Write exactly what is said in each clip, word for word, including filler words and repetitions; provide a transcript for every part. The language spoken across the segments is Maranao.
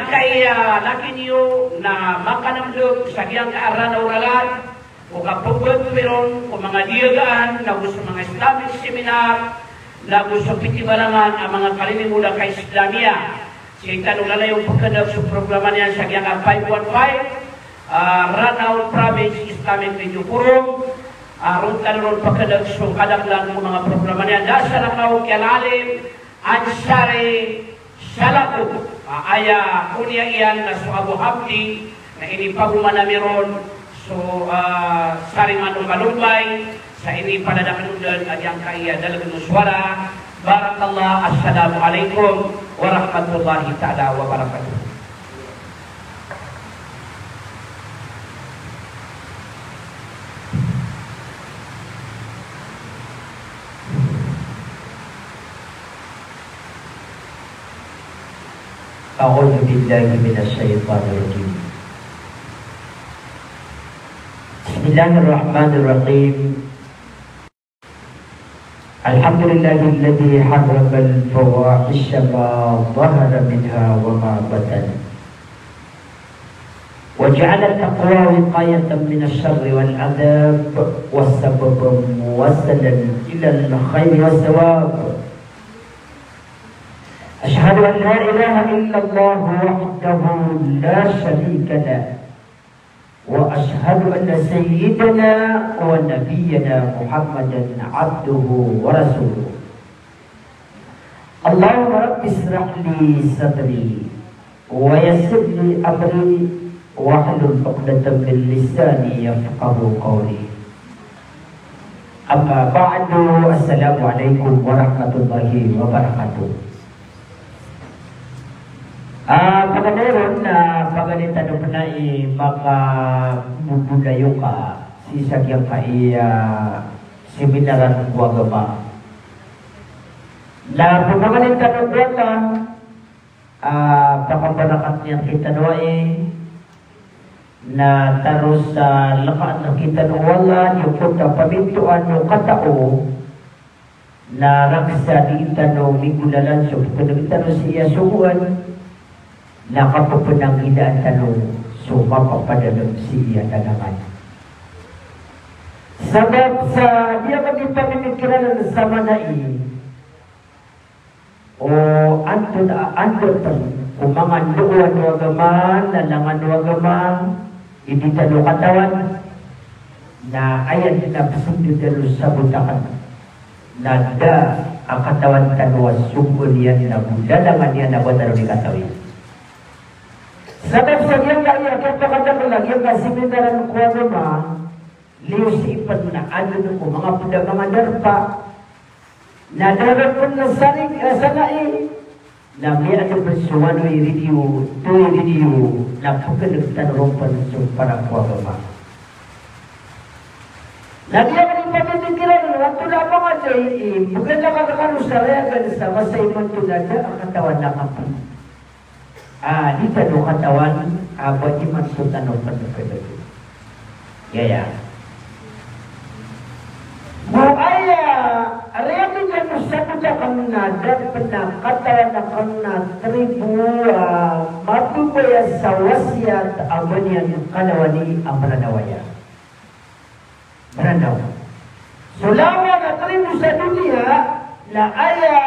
Kaya laki niyo na makanamdog sa giyangkai a Ranaw Ralan, o kapagbato iron ko manga diyagaan, na go so manga Islamic seminar, na go so pitibarangan a manga kalilimoda ka Islamiyah. Sii tano lalayon pkhan'g so programa niyan sa giyangkai a five one five, ah, Ranaw Province Islamic Radio Forum, ah, roo tano ron pkhan'g so kadaklan ko manga programa niyan. Da salakaw ki Al-Alim Ansari Salako, ah, aya koniya iyan na so Abu Hamdi, na inipagomana mi ron so, ah, saringan o kalombay, sa inipadadakl on dn a giyangkai a dalg o sowara. Barakallah, assalamu alaikum warahmatullahi ta'ala wabarakatuh. أعوذ بالله من الشيطان الرجيم. بسم الله الرحمن الرحيم. الحمد لله الذي حرم الفواحش ما ظهر منها وما بطن، وجعل التقوى وقاية من الشر والعذاب، وسببا موصلا إلى الخير والثواب. أشهد أن لا إله إلا الله وحده لا شريك له، وأشهد أن سيدنا ونبينا محمدا عبده ورسوله. اللهم رب اشرح لي صدري ويسر لي أمري واحلل عقدة من لساني يفقهوا قولي. Amma ba'du, assalamu alaikum warahmatullahi wabarakatuh. Ah, paganay ron na paganay tano pn i makabobolayoka sii sa giyangkai a, ah, seminaran ko agama. Na pphamaganay tano ko Allah, ah, pakabarakat iyan kitano ai, na taro sa lkaan kitano o Allah, niyo pota pamintoan o katao, na raksa di tano migolalan so pkhan'g tano sii a sogoan, na kapphanggilaan tano so mapapadalm sii a nanangan. Sabap sa di akn di pamimikiran sa manai, o antonaa, antonaa pn ko manga ndao o agama, na langon o agama i di tano katawan, na aya dn a pzambi tano sabot akn, na da a katawan tano a sogoan iyan na go lalangan iyan a ba tano di katawi. Sabap sa giyangkai a kiyapakadakl a giyangkai a seminaran ko agama, liyo sii pn na adn ko manga pd a manga darpa, na da ron pn na sarig, eh, sanai, na miyadn pn so one-way radio, two-way radio, na pkhan'g tano ron pn so para ko agama. Na di akn di pamimikiran, antonaa pn a da i, i, bgan akn rkano sa layagan sa masa imanto na da a katawan a kapi. Ah, di tano katawan a ba imanto tano pn pd. Ya, ya. Go aya, aya di tano sabot akn na da pn a katawan akn na tribo a mababaya sa wasiyat a ba niyan kalawani a Mranaw aya. Mranaw. So langon a tribo sa doniya na aya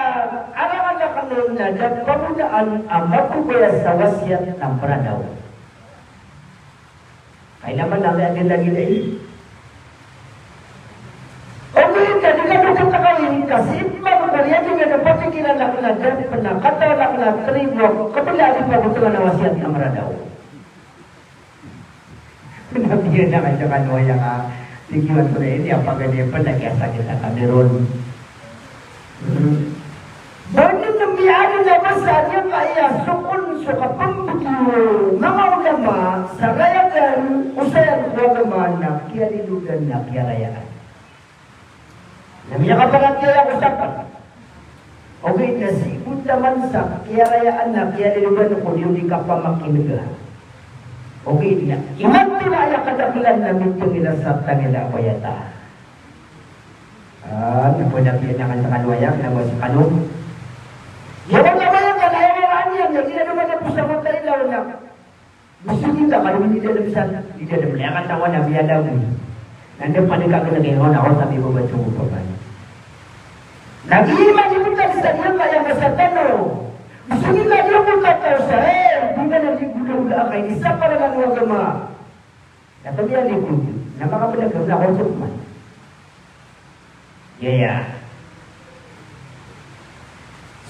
arangan akn on na da pagodaan a mababaya sa wasiyat a Mranaw. Kailangan na lagid-lagid ai. Ogaid na di kano katakawi, kasi ipman ko riyadingan a pamikiran akn na da pn a katawan akn a tribo a kabla a di pagotaan a wasiyat a Mranaw. Nabiyan akn sa kano aya ka, tigiwan ko na ini, a paganay pn na kiyasakit a kami ron. Hmm. Ba dn miyaadn a masa a giyangkaya so kon so kapmbgi o manga ulama sa rayagan o saya ko agama na kiyalilogan na kiyarayaan. Na miyakapangatiyaya ko sa pd. Ogaid na sii bo taman sa kiyarayaan na kiyalilogan ko niyo di kapamakinega. Ogaid na imanto na aya kadaklan na mitngila sa tangila a bayata. Ah, na pwede piya na kan sa kano aya, na ba sa kano. Yawan na ba yan, na aya waraan iyan, na di na naman na po sa mata ilaw, Gusto kita, kalau hindi dalam sa, hindi dalam na katawan na biyalawi. Nanda pa rin ka na kaya na ako sabi mo ba ito mo pa ba? Nag-iiman yung kita sa iyo kaya masatano. Gusto kita yung mo kataw sa eh, hindi na nagigula-ula ka, hindi sa para ng mga gama. Natabihan ni Kuya, na makapalag na ako sa kuman. Yaya.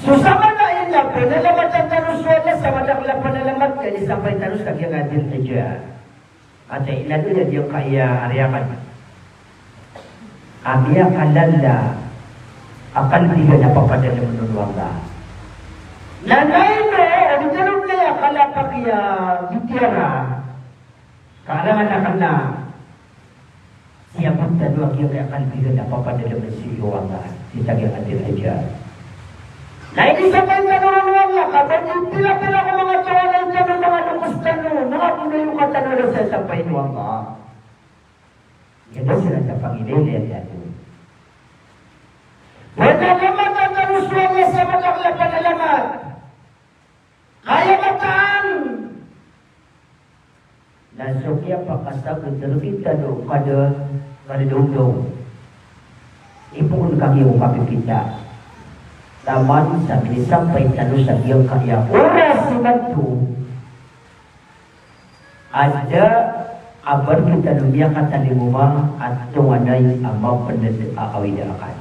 So, sa mala ina, panalamat tano so Allah, sa madakl a panalamat, kaya sampay tano sa giyangkai a Dhul Hijjah. Ati, ina to ya giyangkaya a riyakan. A miyakalala a kalbigan a papadalem on o Allah. Na ina ino, o di tano kaya kalapak iya bitiyara. Karangan akn na siyabot tano a giyangkaya kalbigan a papadalem sii o Allah, sii sa giyangkai a Dhul Hijjah. Na inisampay tano ron o Allah, ka ba di pila-pila ko manga taw a na ino tano, manga loks tano, manga bolayoka tano a da sasampay o Allah. Giyangkai siran sa pangilaylay tano. Panalamat tano so Allah sa madakl a panalamat. Kaya mataan. Na so kiyapakasagad rktano kada, kada dawndaw. Ipoon kami o kapipita. Taman sa minisampay tano sa giyangkaya oras imanto a da a ba rktano miyakatalingoma a tonganay a mapnd a awida akal.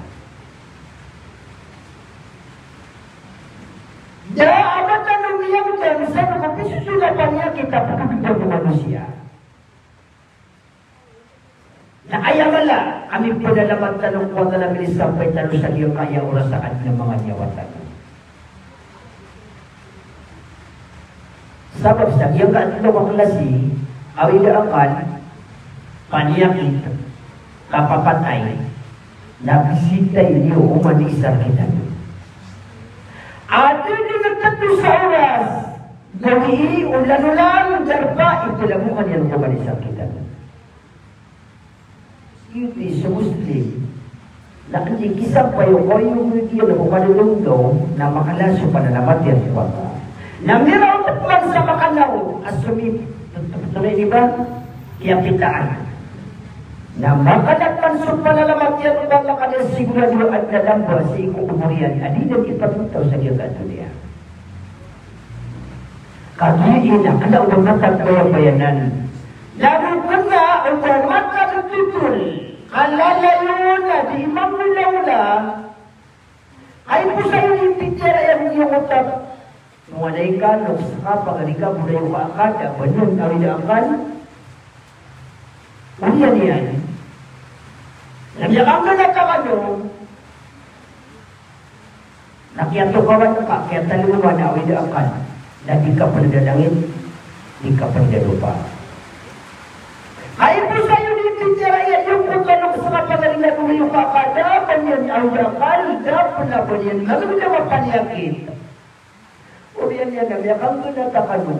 Da a ba tano miyangdam sa na kapisosola a panyakit a pkdgdam o manosiya. Na aya mala a mipnalamat tano ko Allah na minisampay tano sa giyangkaya oras a adn a manga niyawa tano. Sabap sa giyangkai a tlo ka klasi a awida akal, panyakit, kapapatay, na bisitay niyo oman i isa rktano. Adn a tlo sa oras, gawii, olan-olan, darpa, ipalagokan iyan ko oman i isa rktano. Giyoto i so Muslim na anda i kisampay o koyog iyan ko kada dawndaw na makala so panalamat iyan ko Allah. Na miraot man sa makanaw a somip, tonay di ba? Kiyapitaan. Na makala man so panalamat iyan ko Allah, ka da sigurado a adn a lamba sii ko kobor iyan a di niyan ipatontaw sa giyangkai a doniya. Kagiya ina, kna o ba matag bayabayanan. Lagid kna o ba matag totol, ka lalayon a di manggolawla. Ay po sa iyo, ipitiyara iyan giyangkoto a tonganay ka, loks ka, pagari ka, bolayoka ka, da a ba niyan awida akal. Oriyan iyan. Na miyakanggana ka kano, na kiyatokawan ka, kiyatalingoma na awida akal, na di ka pd a langit, di ka pd a lopa. Ay po sa iyo, di pitiyara iyan giyangkoto a loks ka, pagari ka, bolayoka ka, da a ba niyan awida akal, da a ba niyan manggdam a panyakit. Oriyan iyan na miyakanggana ka kano,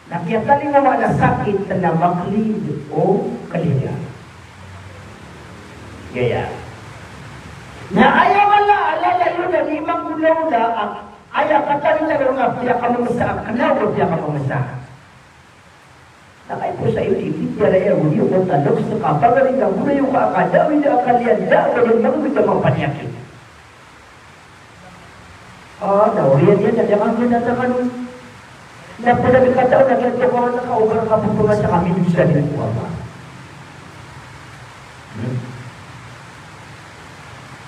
na kiyatalingoma na sakit na maklid o kaliya. Gaya. Na aya mala a lalayon a di manggolawla a, aya katalingoma a piyakamamasa a kna o piyakamamasa. Na kay po sa iyo, ipitiyara iyan giyangkoto a loks ka, pagari ka, bolayoka ka, da a awida akal iyan, da a ba niyan manggdam a panyakit. Ah, na oriyan iyan na miyakanggana ka kano. Na pd a di katao na kiyatokawan ka, o ba rka pphangasa ka, mindosa dn ko Allah. Hmm.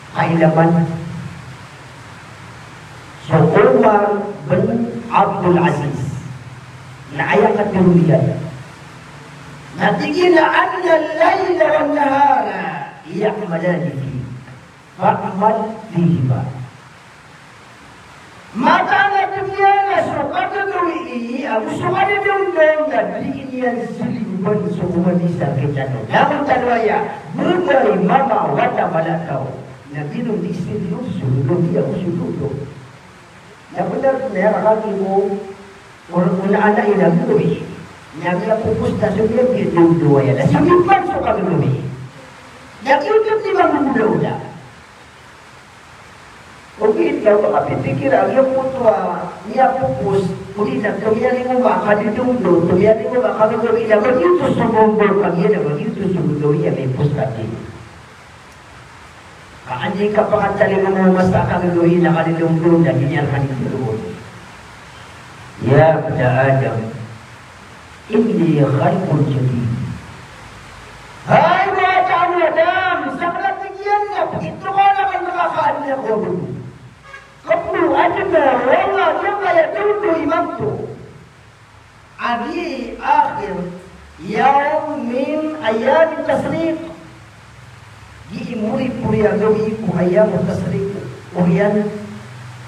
Kailaman so Umar bin Abdul Aziz na aya katharo iyan na tig iyan a, "Anna al-layla wan-nahara ya'malani fik, fa'mal fihima." Mataan a tig iyan a so kagagawii ago so kadadawndaw na dii niyan sligopan so oman i isa rktano. Langon tano aya, bgay, mama, wata, mala, taw. Na giyoto i seryoso, lobi ago so dodo. Na bnar na aya kagiya ko, o, o na ana i gagawii. Na miyapopos na so miyapiyadawndaw aya. Na so mipan so kagagawii. Na giyoto i manggolawla. Ogaid na o ba ka pipikira a giyangkoto a miyapopos, Odi na tomiyalingo ka a kadodongdo, tomiyalingo ka a kagagawii na ba giyoto so gawii a kagiya na ba giyoto so gawii a miyapos ka dn. Ka an di ka pakatalingoma masa a kagagawii na kadodongdo na di niyan kanigoron. Ya ibna Adam, inni khalqun jadid. Hay manga taw o Adam, sakn a tig iyan na pagitokana ka na kakaan iyan ko Adam. Kablo adn a wala a giyangkaya dondo imanto a di akhir yawm min ayyam at-tashriq. Di imoripori a gawii ko ayyam at-tashriq. Oriyan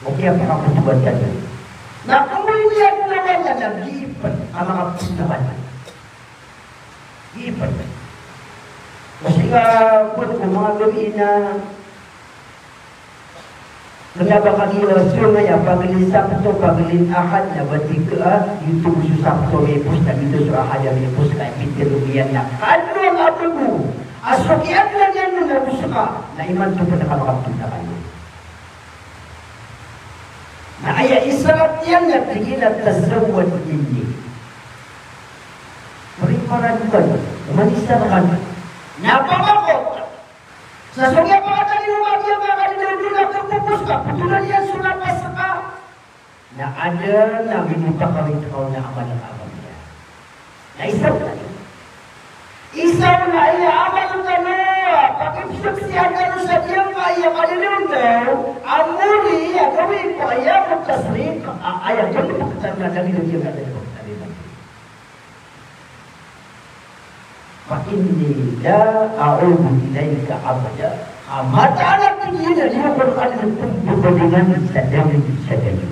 o kiyapakakotoba tano. Na komoy niyan na wala na giipan a makapost na wala. Giipan. Kasi nga, buwan ko manga gawii na Kna ba kagiya so ngaya paglin Sabto, paglin Ahad na ba di ka, a, giyoto bo so Sabto a miyapos na giyoto so Ahad a miyapos ka, ipitharo iyan na kano a bo a so kiyaadna niyan on na bo ska, na imanto pn a kapakaptharo kano. Na aya isarat iyan na tig iyan a tazawwad minni. Priparado kano, oman isa rkano. Na pamakot. Sa so kiyapakatalingoma a giyangkaya a kadodondonan a kapopos ka, ptholan iyan so napas ka. Na adn a minipakawit ka on a amal ka a kagiya. Na isa on a, isa on a aya amal tano a pakipsaksian tano sa giyangkaya a kadodondonan a mori a gawii ko ayyam at-tashriq a aya gawii ko tano na lagid o giyangkaya a kadodondonan. Fa inni la a'udu ilayka abada. Ka mataan a tig iyan a di ako rka dn pmbabadingan sa dayon sa dayon.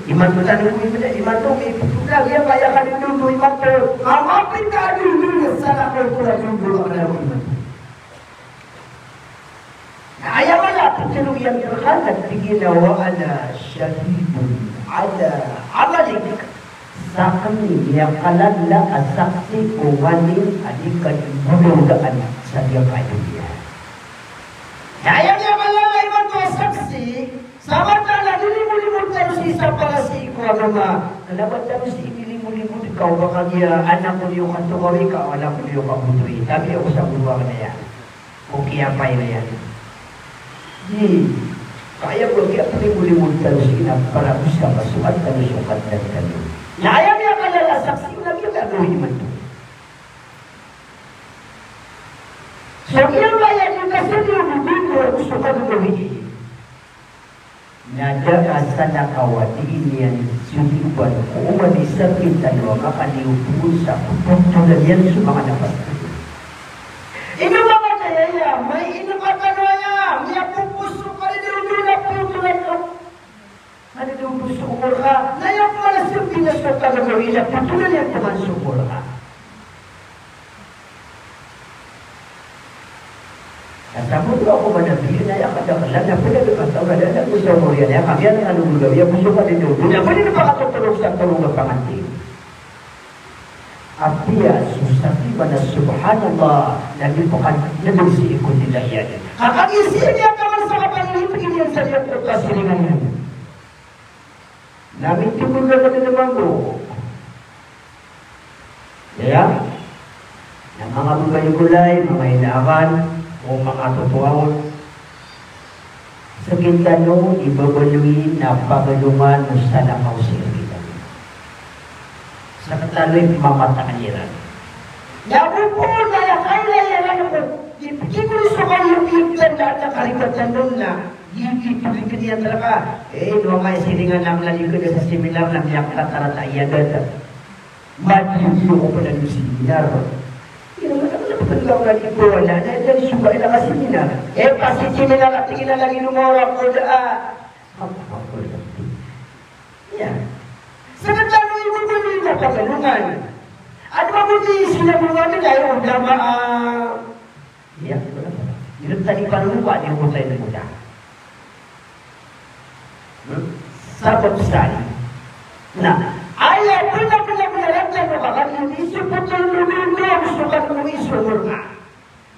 Imanto tano bo, imanto, imanto, imanto, imanto, imanto, imanto, imanto, imanto, imanto, imanto, imanto, imanto. Na aya mala a pitharo iyan rka na tig iyan a wa ana shahidun ala amalik. Sakn i miyakalala a saksi ko nganin a di ka dn bolawalaan sa giyangkai a doniya. Na aya miyakalala imanto a saksi, sa mataan a di limolimod tano sii sa palasii ko agama. Kna ba tano sii di limolimod ka o ba kagiya anak ko niyo katokawi ka, anak ko niyo kabotowi. Tabi ako sa goro akn aya. O kiyapay na iyan. Di, kaya bo a kiyapay mo limod tano sii na para bo sa kasokat tano so Kadnan tano. Na aya miyakalala a saksi na giyangkai a gawii imanto. So giyangkaya di kasadiya o di ko so kagagawii. Na da a salakaw a dii niyan sodiyoban ko oman i sakit tano a makaliyo phoon sa pphotholan iyan so manga napas tano. Ino manga daya aya, mai ino ka tano aya, miyapopos so kadodondonan a photolan ka. Kadodondonan so omor ka, na aya pman a sambinasa o kagagawii na photolan iyan pman so omor ka. Kasaboto ako man a biyo na aya kadaklan na pd a di kataw na da na bo sa omor iyan aya kamiyan a kano gagawiya bo so kadodondonan. Pwede na pakatotorog sa torog a pangantin. Apiya so satiman a subhanallah na di pkadodon sii ko dila iyan. Ka kagiya sii niyan taman sa kapanginipig iyan sa giyangkoto a siringan iyan. Na mitindog a kadadamanggo. Iya? Na manga babay ko lay, manga ina akn, o manga toto akn. Skitano i babaloy na pagalongan o salakaw sii rkitano. Skitano i pmamataan iran. Na bo pn na aya kailay iran ko, di pkikori so kaliyobiyog tano na adn a karibatan on na. Di, di, di, di, di, di, di, di, eh, ino angkaya siringan a mlaliyo ka da sa seminar na miyakarata-rata iya data. Madiyo ko pn a di seminar. Ino na, na, na, na, na, na, na, na, na, na, na, seminar. Eh, pasi seminar a tig iyan a lagid o mawra ko da, ah. Iya. Skitano i bo pn i pagalongan. Adn a bo di sinabolongan da i ulama, ah. Iya, iran tadi panupa di kota ini kota. Hmm? Sabap sari. Na, aya bnar-bnar a rata o kakan ini so putol lulul na so kan mo iso murna.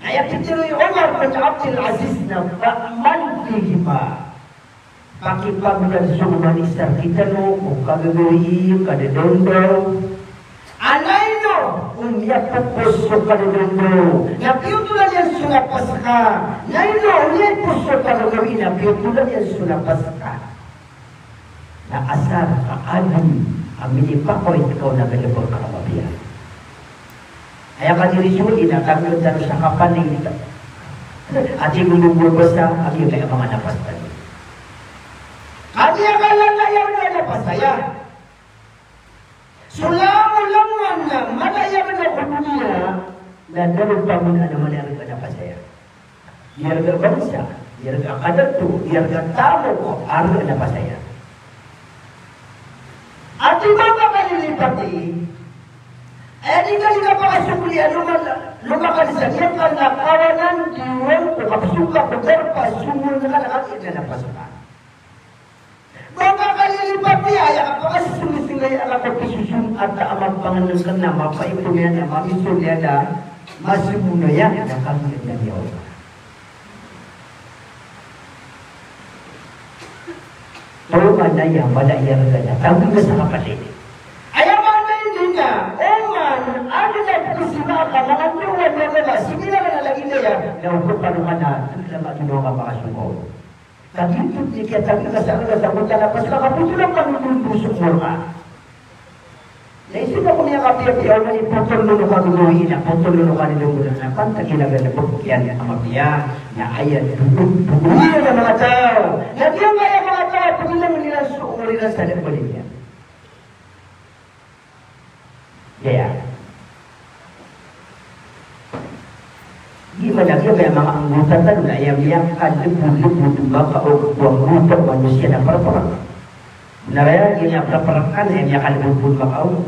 Na aya pitharo i Omar bin Abdul Aziz na fa'mal fihima. Pakipagdan so oman i sar kitano, o kagagawii, kadadawndaw. Anay no, o miyapopos so kadadawndaw. Na piyotolan iyan so napas ka. Anay no, o miyapopos so kagagawii, na piyotolan iyan so napas ka. Na asar ka adn a minipakawit ka on a galbk ka a mapiya. Aya kadiri so ina, tagd tano sa kapani. Ati gombo basa, ati kaya manga napas tano. Kami a kalala iyan na napas aya. So langolangowan na mala iyan na ko doniya, na daropa mo na mala iyan na napas aya. Di arga bangsa, di arga kadato, di arga tamok, arga napas aya. Ati manga kalilipati, aya di ka di kapakasokoli a lomaka, lomaka di sa di ka na kawanan, di ron ko kapsoka ko darpa, songol na ka na kati na napas ka. Manga kalilipati, aya kapakasosoli a kapakisoson a ta a mapangnngkn a mapaipon iyan a mamiso iyan a masimono iyan na kami na niyaw. Tolong anda ya, pada ya, pada ya. Tanggung ke sama pada ini. Aya maana ini na, oman, anda na pagsimaka, manga tuwan na mama, simila na lagi na ya. Na hukum pada mana, anda na matunaw ka manga sumbaw. Kagiya oto di kiyatagd ka sa Allah sa kota na pas ka kapotolan ka on dn so umor ka. Na iso na ko miyakapiyapiya o mani potol on o kagagawii na potol on o kanidonggolan na pantag iyan a galbk iyan a mapiya na aya doon, doon iyan a manga taw. Na giyangkaya manga taw a pagilangn iran so umor iran sa da a bali niyan. Aya. Di man a giya manga anggota tano na aya miyakalbodlbod makaog ko anggota o manosiya na praprak. Na aya giya praprak ka na aya miyakalbodlbod makaog.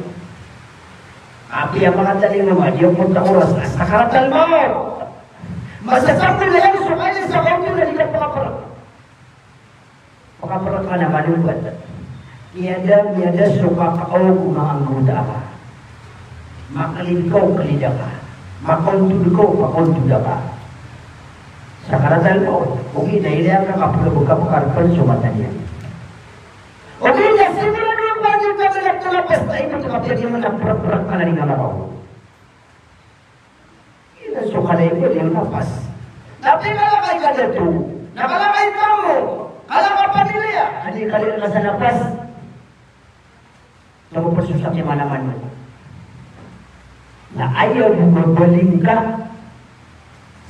Apiya makatalingoma, di ako ta oras a sakaratal mawt. Masasambol iyan so kaya sa kaoto na di ka pakaprak. Pakaprak ka na manogat. Miyada, miyada so kakaog o manga anggota ka. Maklid ka o klida ka. Makaontod ka o pakaontoda ka. Sakaratal mawt, ogaid na ilaya ka kapakapakar pn so mata niyan. Ogaid na sigurado ka di ka galak na pas ta ino ka piyadi man a praprak ka na di ka makaog. Ina so kala i bali o napas. Tapi kala ka i kadato, na kala ka i tamok, kala ka pamilya, adi kala ka sa napas. Na mapasosak i mana-mana. Na aya bo mabaling ka,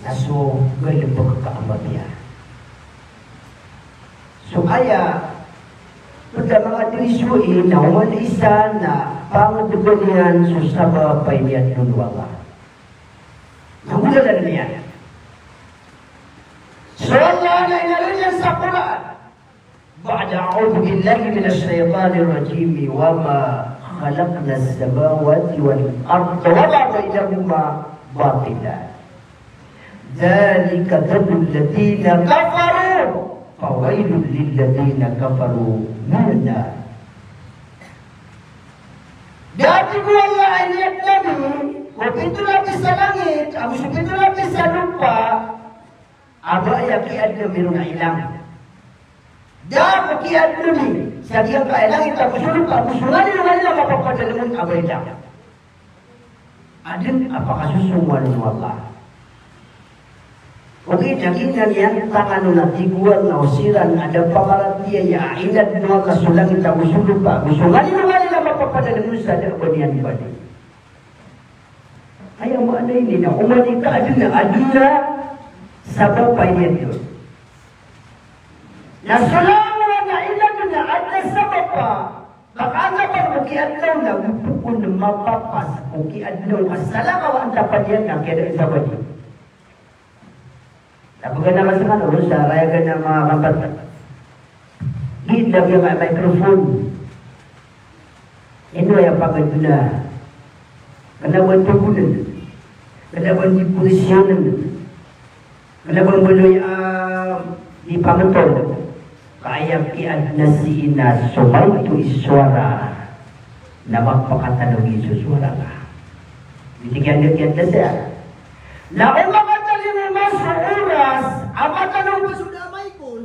na so galbk ka a mapiya. So aya, pd a manga diri so ina, oman i isa na pangdgan iyan so sabap a iniyadn on o Allah. Na golalan iyan. So Allah na inaloy niyan sa Qur'an. Ba'da a'udhu billahi minash shaytanir rajim. Wa ma khalaqnas samawati wal arda wa ma bainahuma batila. Dhalika dhannu alladhina kafaru. Fawailul lilladhina kafaru minan nar. Da a tig o Allah a iniyadn ami ko pito lapis a langit ago so pito lapis a lopa, a ba aya kiyaadn ami ron a ilang. Da ko kiyaadn ami sa giyangkaya langit ago so lopa ago so nganin o nganin a mapapadalm on a ba ilang. Adn a pakasosongowan o Allah. Ogaid na giyanan i tangan on a tigoan na o siran a da pakaratiyaya a inadn o Allah so langit ago so lopa ago so nganin o nganin a mapapadalm on sa da a ba niyan bali. Aya maana ini na oman i ka adn a adn a sabap a inadn on. Na so langowan a inadn on na adn a sabap a Makaantapan ko kiyaadn on na gopo on mapapas ko kiyaadn on ka salakaw a antapan iyan na kiyaadn sa badi. Na bgan a ka sangkanan on sa rayagan a manga kampat. Giya lagid a microphone. Ino aya pagad na. Kna ba togonen. Kna ba di polisyonen. Kna ba mbaloy a di pamtol. Ka aya kiyaadn a sii na so maito i sowara na mapakatanogi so sowara ka. Di tig iyan di kiyaadn a saya. Na o makatalingoma so oras a matalingoma so da a maikon.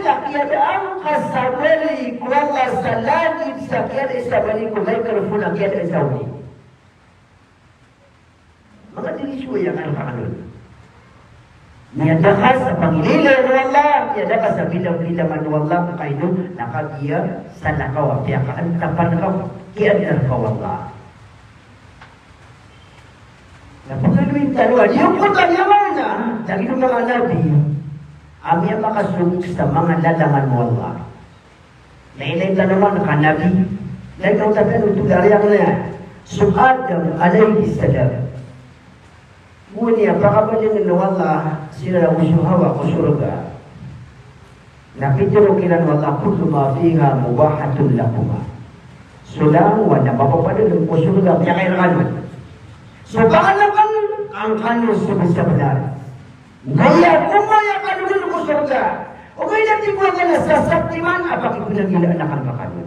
Dalilan a kiyadaan ka sa bali ko Allah sa langit sa kiyadaan sa bali ko microphone a kiyadaan sa odi. Manga dinisyo aya ka rkano. Miyada ka sa pangililay o Allah, miyada ka sa bilang-bilangan o Allah, ka ino, na kagiya salakaw a piyakaantapan ka, kiyaadar ka o Allah. Na pagaloyin tano a, di ko tano a maana, lagid o manga nabi, a miyakasogo sa manga lalangan o Allah. Na ilay tano man ka nabi, na ikaw tabi ano to dariyang na, so Adam alayhis salam. Gowani a pakabalin o Allah siran ago so Hawa ko sorga. Na pitharo kiran o Allah, "Kullu ma fiha mubahatun lakuma." So langowan a mapapadalm ko sorga, miyakairkano. So pakalkan, angkano so bsa bnar. Gaya ko maya ka dn ko sorga. Ogaid na tig o Allah na sa satiman a pakipnagila akan ka kano.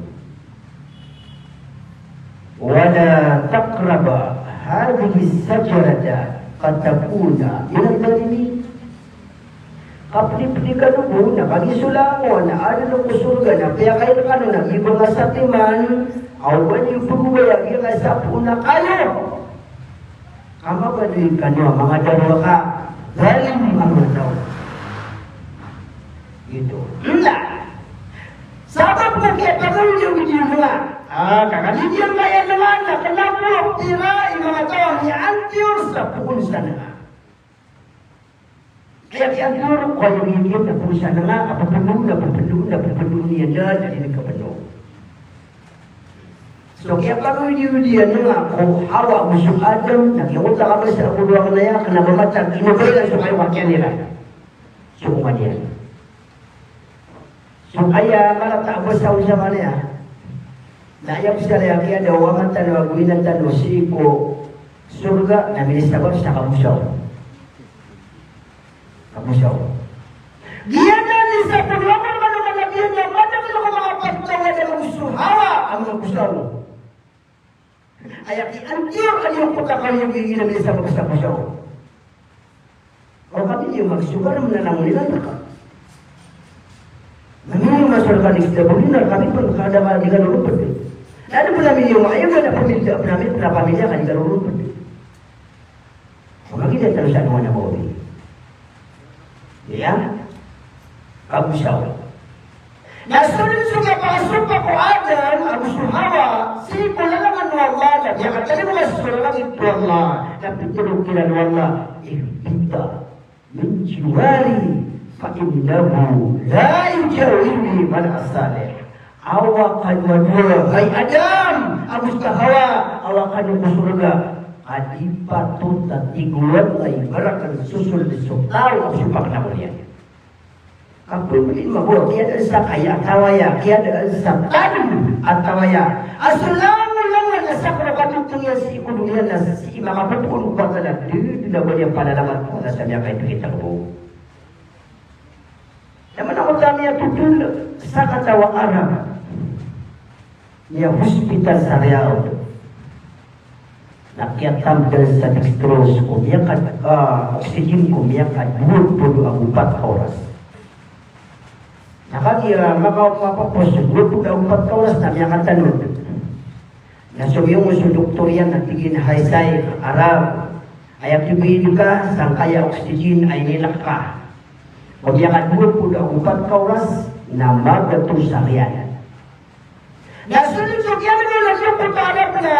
Wala taqraba hadhihi shajarata fatakuna minadh dhalimin. Kapnipni kano bo na kagiya so langowan a adn ko sorga na piyakairkano na giya ba nga satiman, aw ba niyo pagobaya giya nga sapoon a kayo. Ka mabaloy kano a manga darowaka, zalim a manga taw. Gioto. Na sabap ko kiyapagawid o video nga. Ah, kakalidiyan ka iyan nga, na kna bo pira i manga taw a miyaantiyor sa poon sa nga. Kaya kiyantiyor ko a iyogiyog iyan na poon sa nga, a pphano, na pphano, na pphano iyan da, da di kapphano. So kiyapagawid-awid iyan nga ko Hawa ago so Adam, na kiyakotak a basa a golalan iyan, kna ba matag, ino ba iran so kayo kakiyan iran. So koman iyan. So aya marata a basa o zaman iyan. Na aya basa iyan kiyada o ama tano ago ina tano sii ko sorga na minisabap sa kabosaw. Kabosaw. Giyanan i sabap o Allah, manga nabi, na madakl ko manga pagtaw a da magosaw, Hawa a magosaw. Aya kiyantiyor a di ko pakayogi iran i sabap sa kabosaw. O kami di magsokar, mnanamon iran ka. Na miniyo masorga di kita bo, na kami pn kada ka di kano ropd. Na adn pn a miniyo maayog na pamilya, pn a miniyo pn a pamilya ka di kano ropd. Mangida tano sa dowa na mawri. Iya? Kagosaw. Na so dn so kiyapakasopak o Adam ago so Hawa sii ko lalangan o Allah, na miyakatalingoma sa so langit o Allah, na pitharo kiran o Allah, "Ihbita min jiwari, fa innahu la yujawiruni man asani." Awa kano a dowa, hay Adam ago so Hawa, awa kano ko sorga, ka di patot a tigowan a ibarat a sosold so taw a sopak na ko niyan. Ka pmbili mabo, kiyadaan sa kaya a tawaya, kiyadaan sa tadm a tawaya. A so langolangon a sakn a katotong iyan sii ko doniya na sii makapopoon ko Allah na dn a ba niyan palalangan ko Allah sa miyakaitokit a bo. Na manangkoto a miyatotol sa kataw a Arab. Miyahospital sa Riyadh. Na kiyatambal sa dextrose ko miyaka, ah, oxygen ko miyakadowa polo ago pat ka oras. Na kagiya maka, mapapos dowa polo ago pat ka oras na miyakatanod. Na somiyong so doktor iyan na tig iyan a, "Hay Shaykh, Arab, aya kiboyad ka sangkaya oxygen a inilk ka ko miyakadowa polo ago pat ka oras na magatos a riyal." Na so dn so kiyadowa na doktor a Arab na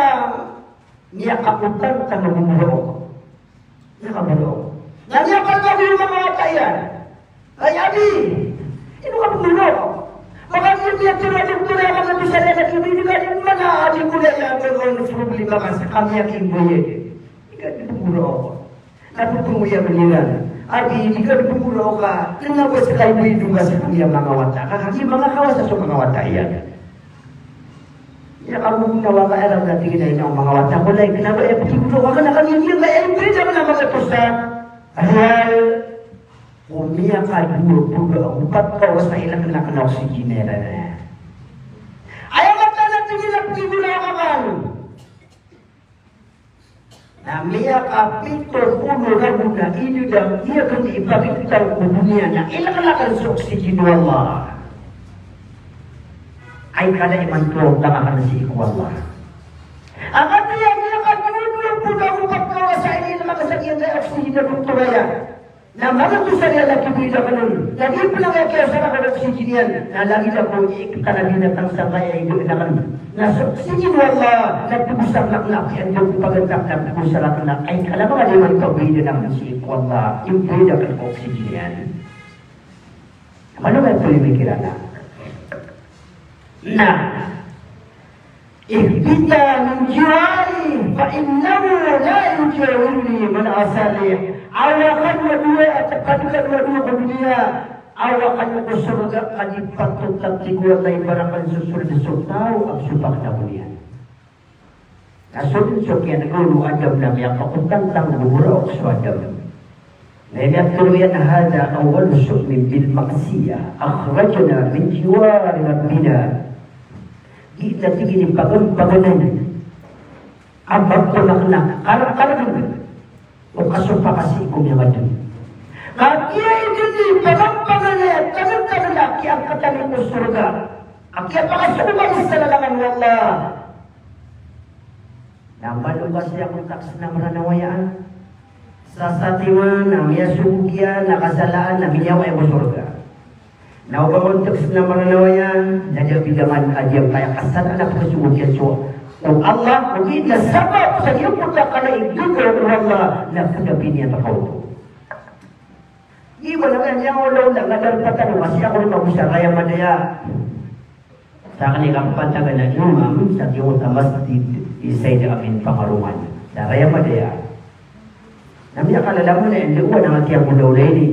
miyakaotang tano gomora o Na kaboro. Na miyapalbago iyan ko manga wata iyan. Ay, abi, ino ka boro? Makagiya miyatero a doktor a magatos a riyal a kiboyad ka, di man a adi ko riyal a, ino ka problema ka sa kami a kiboyad? Di ka di boro. Na pphangni iyan iran. Abi, di ka di boro ka. Kna ba sa kaiboyad ka sa kami a manga wata. Ka kagiya manga kawasa so manga wata iyan. Iya, ka bo na wata iran na tig iyan a ino manga wata ko lay, kna ba aya pkiboro ka kna, kna ba aya pkiboro ka kna, magatos a riyal ko miyakadowa polo ago pat ka oras a ilk na kna oxygen iran. Aya mataan a tig iyan a pkiboro ka kna. Na miyakapito polo ragon a idad a miyakn ipagitaw ko doniya na ilk na kn so oxygen o Allah. Ay kala imanto a tama kn sii ko Allah. Aka tiya miyakadowa polo ago pat ka oras a ilk na kn sa giya oxygen a doktor aya. Na magatos a riyal a kiboyad akn on, na di pn a kiyasara ko oxygen iyan, na lagid ako i ikta na binatang sangkaya ido na kn. Na so oxygen o Allah, na pgosar akn a kiyan do pagantak na pgosar akn a, ay kala ba ka di man kaboyad akn sii ko Allah, iboyad akn ko oxygen iyan. Mano ba ito i mikiran a? Na, Ihbita min jiwari, fa innahu la yujawiruni man asani. Awa kano a dowa, a kano a dowa ko doniya. Awa kano ko sorga, ka di patot a tigowan a ibarat a sosold so taw a sopak na ko niyan. Na so dn so kiyan'ga on o Adam na miyakaotang tano gomora o so Adam. Na aya miyatharo iyan a hadha awwalu su'min bil ma'siyah akhrajana min jiwari rabbina. Di na tig iyan i paganay a ba ko na kna karkarn o kasopak a sii ko miyakadowa. Kagiya aya dn i paganay a tangtang a kiyangkatan ko sorga a kiyapakasopak sa lalangan o Allah. Na malo ka siya ko taksn a Mranaw aya. Sa satiman a miyasogo iyan a kasalaan a miyawa iyan ko sorga. Na o ba ko taksn a Mranaw aya, na da bidangan a giyangkaya kasalaan a pkhasogo iyan so, o Allah, ogaid na sabap sa giyangkoto a kala i gagaw o Allah, na pdapi niyan rka oto. Iwan a kaya niyan olaola, na darpa tano, kasi ako rin magosa, raya madaya. Sa kani kapapantagan a imam sa giyoto a masjid i Said Amin Pangarongan. Sa raya madaya. Na miyakalalam na ende wan a kiyagolaw na ini.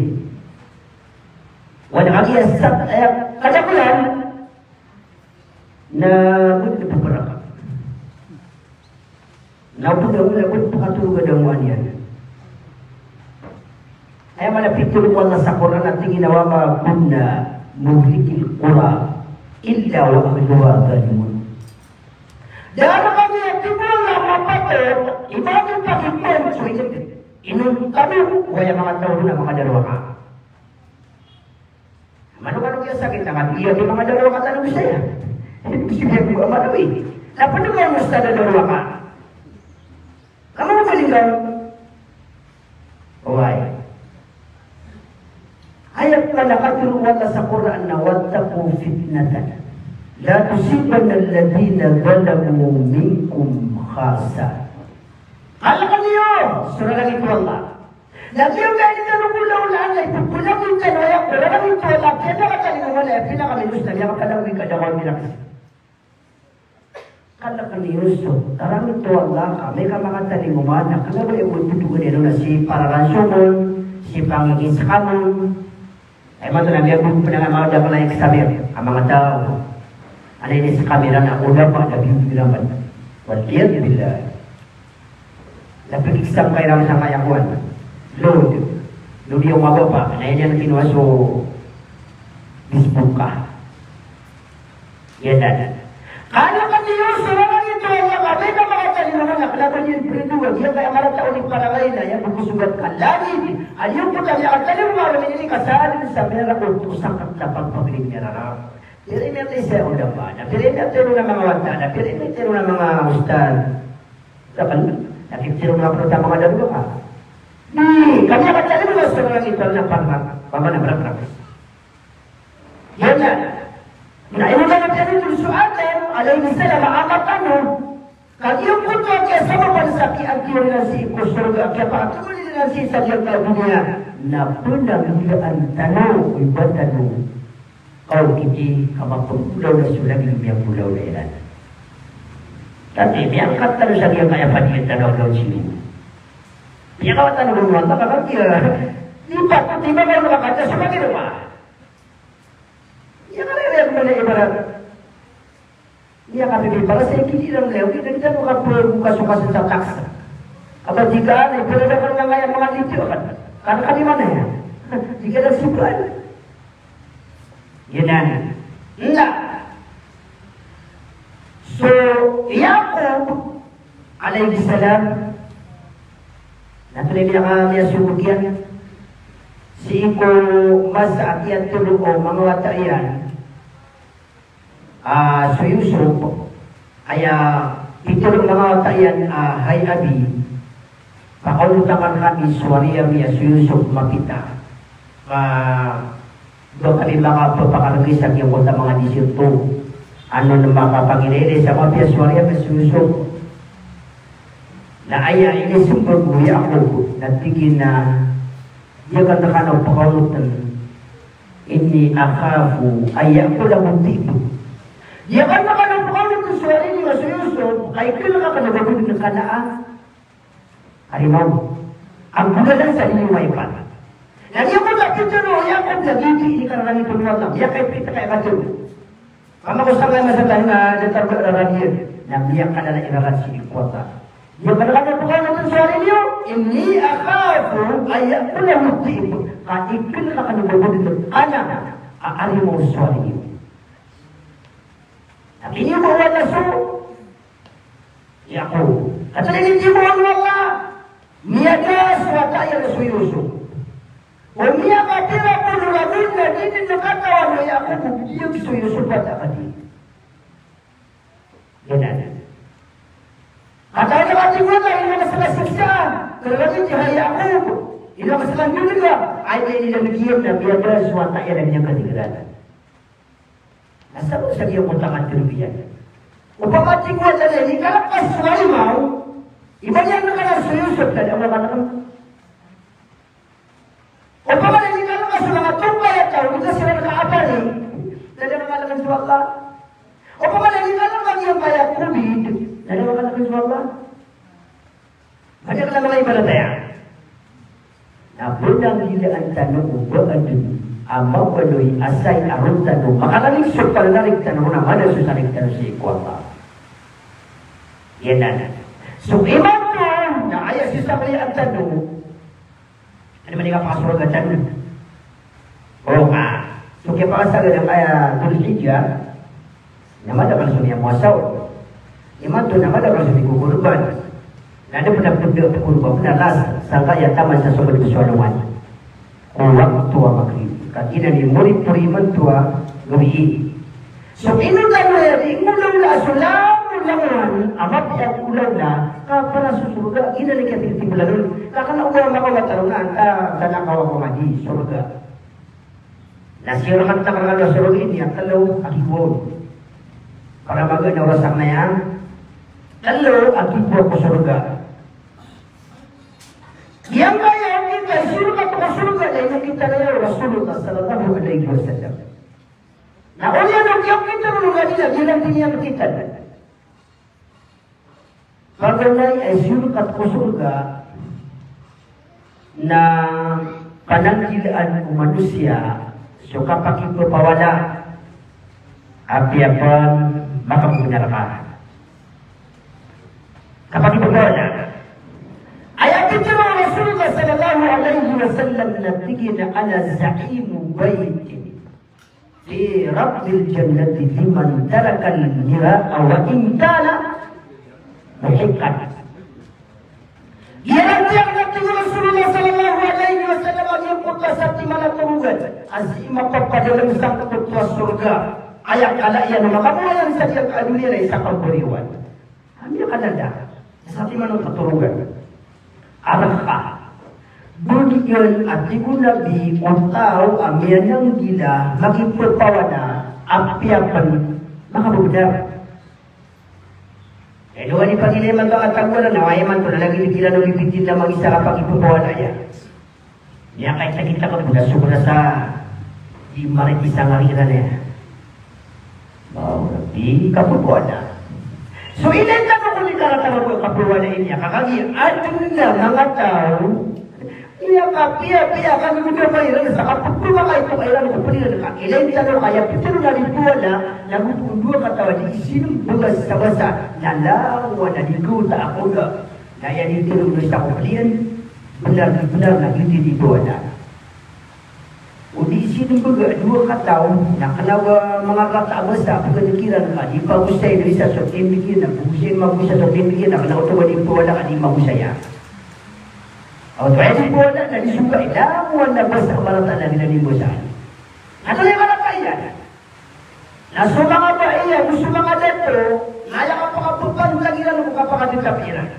Wan a kiyasat, eh, kadakolan. Na, buti na pagbaraka. Na bo da wala bo pakatorog a damoan iyan. Aya maana a pitharo o Allah sa Qur'an a tig iyan a, "Wa ma kunna muhlikil qura illa wa ahluha zalimun." Da a kami a tig o Allah a mapatot i ba kami pakipoon so inonta bo o aya manga taw ron a manga darowaka. Mano-mano kiyasakit na kami, iya, di manga darowaka tano bisa iya. Ibig sabihin ko, mano, eh. Na pwede ba mo sa darowaka? Kamo ba linggaw? fitnatan la tusibanna alladhina zalamu minkum khassah. Kalkn iyo so rarangit o Allah. Na giya ka ini tano ko lawlaan na ipopoon tano aya ko rarangit o Allah, kiyapakatalingoma na aya pinakaminos na miyakapalawig a da ko a mirakis. Kalkn iyo so rarangit o Allah ka amay ka makatalingoma na kna ba iyo bo ipthowan iyan on a sii pararansom on, sii pangingiskam on. Aya maana na miyabog pn a manga dakl a scammer a manga taw. Ana ini scammer iran a ulama na biyobiyoran. Wal iyadhu billah. Na pkiskam ka iran sangkaya kowan. Load. Load iyo mababa. Na ini an kinowa so Facebook ka. Giyanan. Kalkn iyo so rarangit o Allah ka amay ka makatalingoma na kna ba niyan prindowan, giyangkaya marata o di parangay na aya bo ko sogat ka lagid a niyo pn kami a katalingoma a roo ini ka sadn sa miyaraot o sangkat na pagpagri miyararap. Pira i miyatay saya o damba, na pira i miyatay ron a manga wata, na pira i miyatay ron a manga ustad. Kalkn, na kiptay ron a pn a manga damba ka. Di, kami a katalingoma so rarangit o Allah na parang, paman a marakraks. Giyanan. Na inonta na piyanothol so Adam alayhis salam a ama tano. Ka giyangkoto a kiyasabapan sa kiyaantiyor iran sii ko sorga, kiyapakatolid iran sii sa giyangkai a doniya. Na pnanggilaan tano o iba tano. Kaokit i ka mapnggolawla so lagid o miyagolawla iran. Tapi miyangkat tano sa giyangkai a padiyan tano a gawii sii. Miyakawa tano ron o Allah ka kagiya di patot i ba ka makakata so lagid o ba. Iya ka rere a gomana ibarat. Iya ka bibi para sa ikidi ran lew, kita kita mo ka pagbukas o kasasataks. Aba di ka na ibarat a kan nga ngaya manga litiyo kan. Kan ka di mana iya. Di ka na sipan. Giyanan. Enda. So Yaqub alayhis salam, na pira i miyaka, miyasogo iyan sii ko masa a kiyatlo o manga wata iyan, a, so Yusuf, aya pitlo o manga wata iyan a, hay abi, pakaolotan kami so ari ami a so Yusuf mapita. Ka ba kami makapapakargay sa giyangkoto a manga disyerto. Ano na makapangilay sa mapiya so ari ami a so Yusuf. Na aya inismbag o Yaqub na tig iyan a, di akn rkano pakaolotn, inni akhafu an ya'kulahu dhi'b. Di akn rkano pakaolotn so ari niyo a so Yusuf, ka iklk akn o ba bo dn kana a arimaw a golalan sa ini o maipat. Na giyoto a pitharo o Yaqub na giyoto i inikararangit o Allah. Miyakaipit ka aya katharo. Ka mako sangkaya masa tano na datar ko rarad iyan. Na miyakalala i rarad sii ko Allah. Giya ka rkano pakaolotn so ari niyo, inni akhafu an ya'kulahu dhi'b. Ka iklk akn o ba bo dn kana a arimaw so ari niyo. Tapi niyo ba wala so Yaqub. Katharo ini tig o Allah, miyada so wata iyan a so Yusuf. O miyakapira polo ragon na di dn katawan o Yaqub o biyag so Yusuf a wata ka di. Giyanan. Katawan a katharo o Allah, ino ka sala siksa, kna ba di hay Yaqub, ino ka sala nggiyan, ay, di dn giya na miyada so wata iyan a miyakatigranan. Na sabap sa giyangkoto a katharo iyan. Opama tig o Allah na inikalk so arimaw, iba niyan rkana so Yusuf, na da a makalk. Opama na inikalk so manga tongkay a taw, di ka siran kaabali, na da a makalk so Allah. Opama na inikalk a giyangkaya covid, na da a makalk so Allah. Madakl a manga ibarat aya. Na pnanggilaan tano o ba adn a mabaloy a asay a roo tano makalalig so panlalig tano ron a mada so salig tano sii ko Allah. Giyanan. So imanto na aya sisaklian tano. Anda man i kapakasorga tano? O, a, so kiyapakasagad angkaya Dhul Hijjah, na madakl so miyamoasa on. Imanto na madakl so mikokorban. Na da pn a pd a korban pn a last sangkaya taman sa somad ko so alongan ko wakto a Maghrib. Ka giyanan i moripori imanto a gawii. So ino tano aya di ngolawla so langolangon a mapiya a ngolawla ka para so sorga, giyanan i kiyathigthig o langon. Ka kna o ba makaoma tano na antaa, antaa na kawa ko madi sorga. Na siyorakat na karangkal o sorga ini a telo a gibo. Para magaan a orasan na iyan, telo a gibo ko sorga. Giyangkaya a okit a siyorakat ko sorga na inokit iyan o Rasulullah sallallahu alaihi wasallam. Na oriyan o kiyaokit iyan on a giyangkaya, giyanan i inokit iyan. Paganay a siyorakat ko sorga na pananggilaan o manosiya so kapakipapawala, apiya pn makabenar ka. Kapakipapawala. Aya pitharo o Rasulullah sallallahu alaihi wasallam na tig iyan a, "Ana za'imu baitin fi rabdil jannati liman tarakal mira'a wa in kana muhiqqan." Giyanan i tig o Rasulullah sallallahu alaihi wasallam a giyangkoto a satiman a torogan a sii mapapadalm sangkoto a sorga. Aya kala iyan a makabaw iyan sa giyangkai a doniya na isa ka bariwan. Ami a kanada, satiman o katorogan. Arka. Bodi iyan a tig o Nabi, o taw a miyananggila, makipapawala, apiya pn makabenar. Ino a di pagilay man to a tagoran, na aya man to na lagid i giyanan o bibitin na magisa ka pakipapawala iyan. Miyakaita-kita ko na sobra sa di marit isa nga ira niyan. Mawra di kapapawala. So, ilay tano ko di karatara ko kapapawala ini, a kagiya adn a manga taw, miyakapiyapiya ka giyoto a iran sa kapapawala ka ito, iran ko pn iran ka. Ilay tano ka aya pitharo na di pawala, na go dowa kataw a di sinmbag sa basa, na langowan a di gawta a koda. Na aya di tiro na isa ko pd iyan, bnar, bnar na giyoto i di pawala. O di sinmbag a dowa kataw, na kna ba manga kataw a basa, pagari kiran ka, di pagosay na isa so timbig iyan, na pagosay, magosay so timbig iyan, na kna oto ba di pawala ka di magosay a. Oto ba di pawala na di soga, langowan a basa, marata na di na di basa. Antonaa i marata iyan? Na so manga bai ago so manga dato, na aya kapakapantag iran ko kapakadetap iran.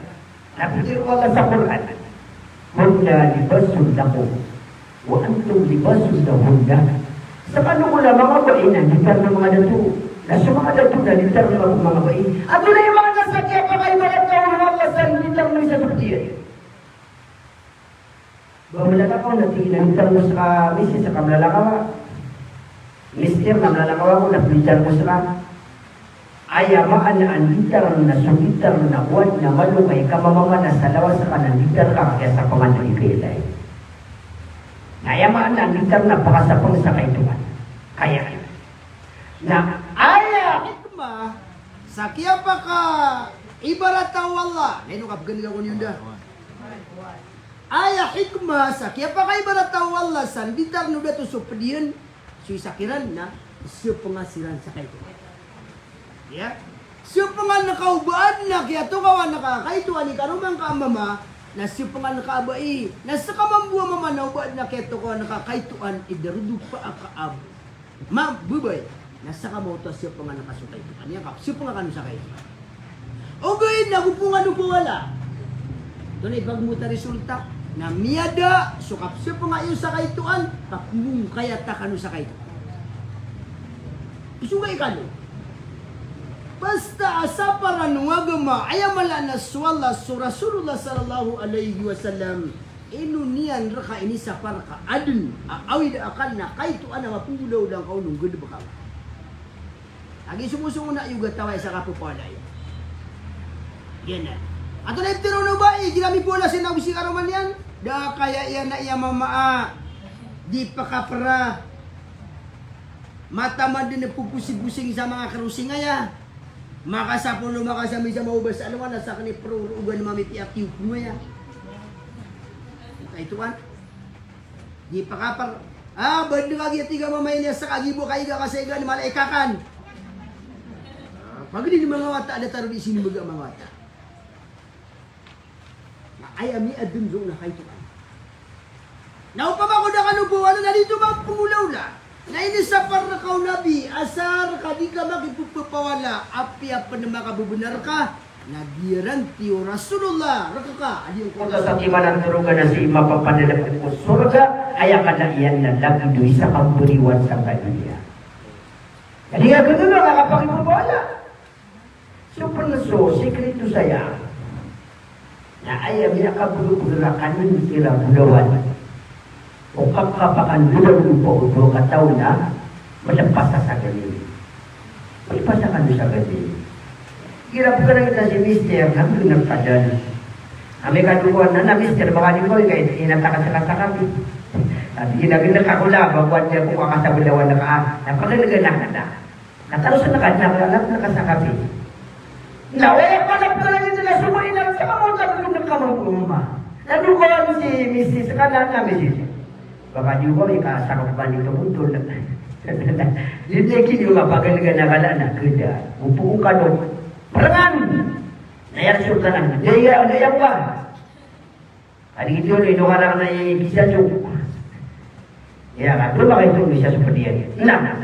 Na pitharo o Allah sa Qur'an, "Hunna libasun lakum, wa antum libasun lahunna." Skano ko na manga bai na nditarn o manga dato, na so manga dato na nditarn o manga bai. Antonaa i maana sa kiyapakaibarat o Allah sa nditarn o isa so pd iyan? Ba mlalakaw na tig iyan a nditarn ko ska misis, ska mlalakaw a mister na mlalakaw ako na pd iyan ko ska. Aya maana a nditarn na so nditarn na kowan na malo ka i kamamamana sa lawas ka na nditarn ka, ka kiyasapngan a di kailay. Na aya maana a nditarn na pakasapng sa kaitoan. Kaya na aya hikmah sa kiyapakaibarat o Allah. Na ino kapgn ka ko niyo nda. Aya hikmah sa kiyapakaibarat o Allah sa nditarn o dato so pd iyan, so isa kiran na sopnga siran sa kaito. Ya. Sopngan ka o ba adn a kiyatokawan ka a kaitoan i karoma ngka a mama, na sopngan ka a bai, na ska mambo a mama na o ba adn a kiyatokawan ka a kaitoan i darodopa a kaab. Ma, babay, na ska maoto a sopngan ka so kaito. Aya ka, sopngan kano sa kaito. Ogaid na go pngan o pawala. Antonaa i pagmota resulta? Na miyada so kapsopnga iyo sa kaitoan, ka pmbongkayata kano sa kaito. Isogai kano. Basta a saparan o agama, aya mala na so Allah, so Rasulullah sallallahu alaihi wasallam, ino niyan rka inisapar ka adn a awid a akal na kaitoan a mapnggolawla ngka on o nggalbk ka. Lagid so mosong na iyo gatawai sa kapapawala iyan. Giyanan. Antonaa i pitharo o bai, igira mipawala sii na go sii karoma niyan. Da kaya iyan a iya mama a di pakapra. Mataan man dn a pphosingposing sa manga krosing aya. Makasapolo, makasami sa maobas a alongan a sakn i prorogan mamipiya a tiyopno aya. Kaitoan. Di pakapra. Ah, ba dn ka giya tig a mama ini a ska gibo kaiga ka sa iga ni mala i kakan. Ah, pagari ni manga wata a datar o di sinmbag a manga wata. Na aya miyaadn so na kaitoan. Na opama ko da kano pawala na di oto mapnggolawla. Na inisapar rka o Nabi, asar ka di ka makipphapawala, apiya pn makababnar ka, Na giyaranti o Rasulullah rka a giyangkoto a satiman a torogan a sii mapapadalm ko sorga, aya kna iyan na lagid o isa ka bariwan sangkai doniya. Jadi, aya kna na kapakipabaya. So pn so sikreto saya. Na aya miyakabgabg rakn iran bolawan. O kapakandodon o ba oto a kataw na mlpas sa sagad ini. Mlpas sa kano sagad ini. Igira pkhanay ta si mister na mgnk ka dn. Amay ka dowa na, na mister, baka di ko ika inataka sa kasakap. Ati gina gina ka kula ba ko ati ako ka kasabolawan ka. Na pkhanay ka na kata. Na taro sa naka, naka, naka, nakasakap. Na aya pala pala nito na sumayin na sa kamangkang ng kamangkuma. Na doon si misis ka na, na misis. Baka di ko ika sakap ba nito butol. Di na kini mapagal ka na kala na keda. Upo ka no. Parangan. Na yan sultanan. Gaya, gaya ba? Adi gioto, ino ka rakn a i-, bisa so. Iya, ka, dowa ka ito, bisa so pd iyan. Na.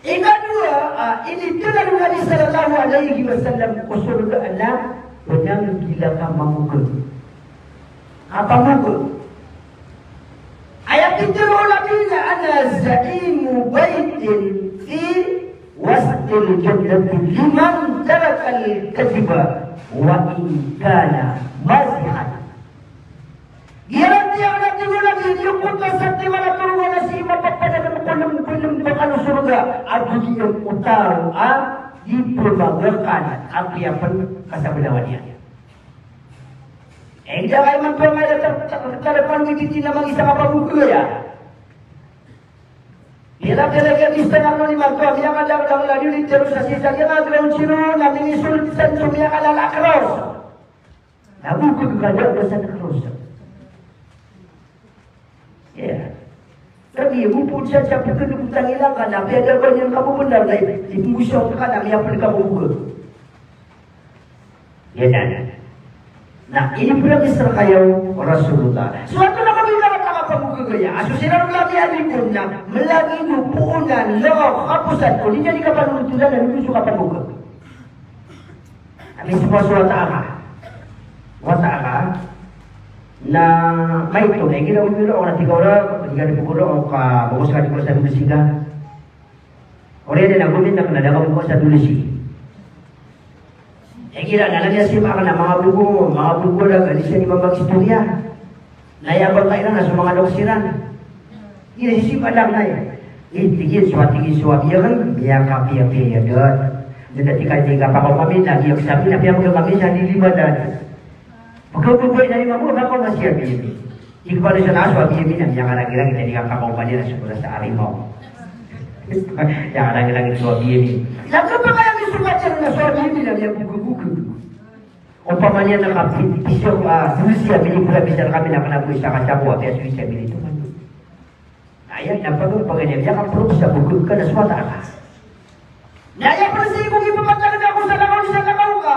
Ikadowa, a, initharoa o Nabi sallallahu alaihi wasallam ko sorga na pnanggila ka mamogag. Kapamogag. Aya pitharo o Nabi na, "Ana za'imu baitin fi wastil jannati liman tarakal kadhiba wa in kana mazihan." Giyaranti akn, a tig o Nabi, giyangkoto a satiman a torogan a sii mapapadalm ko lmb, ko lmb akn o sorga a giyangkoto a di pmagakan a apiya pn kasabolawan iyan. Eh, di akn imanto a mala ta-, ta-, ta-, taro pn mibiti na mangisa ka pamogag aya. Di na talaga mista na mani imanto a miyakadangdang na di, di tero sa sisa, di na ground zero na minisold san so miyakalala a cross. Na bokag ka da ba san a cross. Iya. Kami, bopod sa, sa pkhanogotang ilang ka na, piyadalm iyan ka bo bnar na, i-, ipmbosaw ka na, miyapd ka bo bokag. Iya, na. Na, inipramisa rkaya o Rasulullah. So antonaa ka miyakapamogag aya? A so siran o lagid a ripon na, mlagid o poon a, na, kaposan, o di niyan di kapanonotolan, na, di so kapamogag. Ami so wata aka. Wata aka. Na maito, na igira o miyolo, o na tiga ora, tiga ribu ora, o ka, bogos ka, di ko sa dolo siga. Ori na gomin na kna da ka bogos sa dolo si. Igira na lagi a sima ka na manga bogo, manga bogo da ka di sa di mabag istorya. Na aya ba ka iran na so manga loks iran. Ina sisi ba lang na iya. Tig iyan so, tig iyan so, a biya kan, miyakapiyapiya iyan dn. Dn a tig ka, tig ka, pakaoma mi na, miyakasabi na, piyakaoma mi sa di lima dn. Pagkaoma mi na lima bo, pakaoma si a biya mi. Tig ka pala sa na so a biya mi na, miyakarangirang, tig ka, pakaoma mi na so kura sa arimaw. Miyakarangirang so a biya mi. Na kapakay a misokat iyan na so a biya mi na, miyabogabogag. Opama niyan na kapi-, piso, ah, dolo siya, minipromise rkami na kna bo isa ka sako, apiya so isa minito man. Na aya, na pag-, pag-, aya, miyakapromise sa bogag ka na so wata aka. Na aya pn sii ko kipapatagn ako sa lakaw, sa lakaw ka.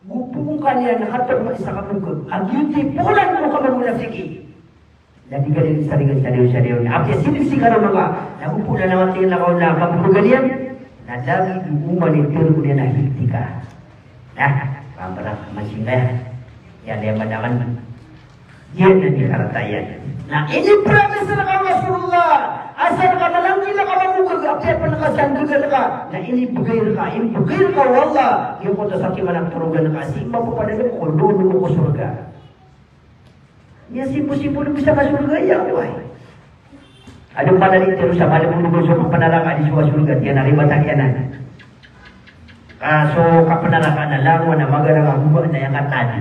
Gopoon ka niyan na katok na isa ka bogag. A giyoto i poon ko kamamunafiki. Na di ka di saringan sa diyo, sa diyo. Apiya sii sii ka ron manga, na gopo na namatay na kaw na kabogogan iyan. Na lagid o oman i tero ko niyan na hiti ka. Na, pambarak masing ka. Iyan, iyan madakan. Iyan na di karata iyan. Na inipromise rka o Rasulullah. Asar ka na langgila ka mamogag, apiya pn ka sa ndgan ka. Na inibgay rka, inibgay rka o Allah. Giyangkoto a satiman a torogan ka. Sii mapapadalm ko loloma ko sorga. Miyasimbo-simbo na bisa ka sorga iyan, wai. Adn pn a di tero sa malbodbod so kapnaraka di so sorga, tiyan a ribat a kiyanan. Ka so kapnaraka na langon a magarang a goma na aya katadi.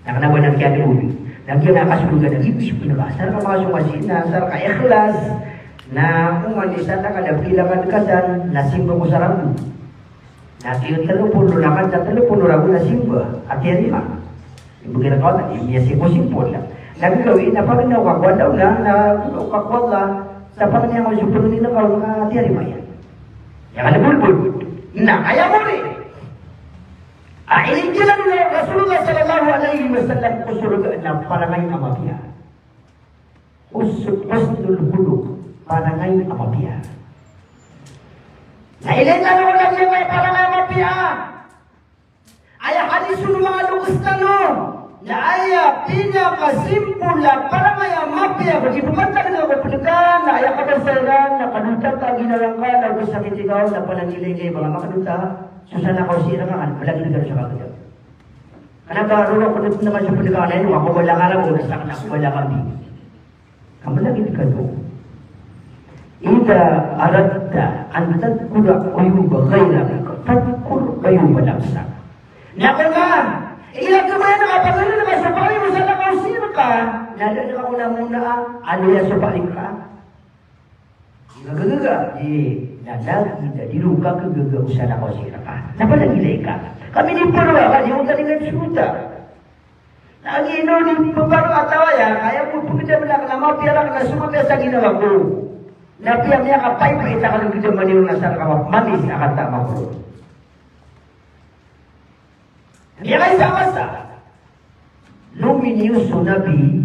Na kna ba na kiyadbod. Na giya na kasorga na giyoto i pn ka. Asar ka makasong a sii na asar ka ikhlas. Na oman i sadaka na pila ka dkasan na simba ko sa ragon. Na tiyo telo polo na kan, sa telo polo ragon na simba, a tiyarima. Ibgay rka o Allah, miyasimbo-simbo na. Na gagawii na pagnaw ka ko Allah na, na gagawii ka ko Allah, sa pagnaw ka so pangni na ka, na tiyarima iyan. Aya kalbolbol. Na, aya mori. A, initharoa o Rasulullah sallallahu alaihi wasallam ko sorga na parangay a mapiya. Hus-, husnul khuluq, parangay a mapiya. Na ilay tano ko lagid a parangay a mapiya. Aya hadis o manga loks tano, na aya pinakasimpol a parangay a mapiya ko di pepantag na ko ped ka, na aya kabasa iran na kadota ka ginawa ngka, na o sakit ikaw, na palagilay ka i ba nga makadota so salakaw sii reka, na palagilay ka sa kagedam. Kena ba roro ko dot na ka so ped ka, na ino, ako bala ka rabo, na sa kena ako bala ka bi. Kamalagid ka to. Idha aradta an tadhkura uyuba ghayrika, fadhkur uyuba nafsik. Na kena, ila kemaya na kapagari na ka so pali mo salakaw sii reka, na da na ka mona-mona a, ano ya so pali ka. Gagaga, eh, na lagid a di ron ka kagaga o salakaw sii reka. Na palagilay ka. Kami di paro ka, di mo ka di nga suta. Na ino di peparo a taw aya, kaya bo pegedam na kena mapiya reka na so mapiya sa ginawa ko. Na piya miyakapaipait a kena gedam a di ron a salakaw a mamis a kata a maporo. Miyakaisa a masa, lominiyo so Nabi,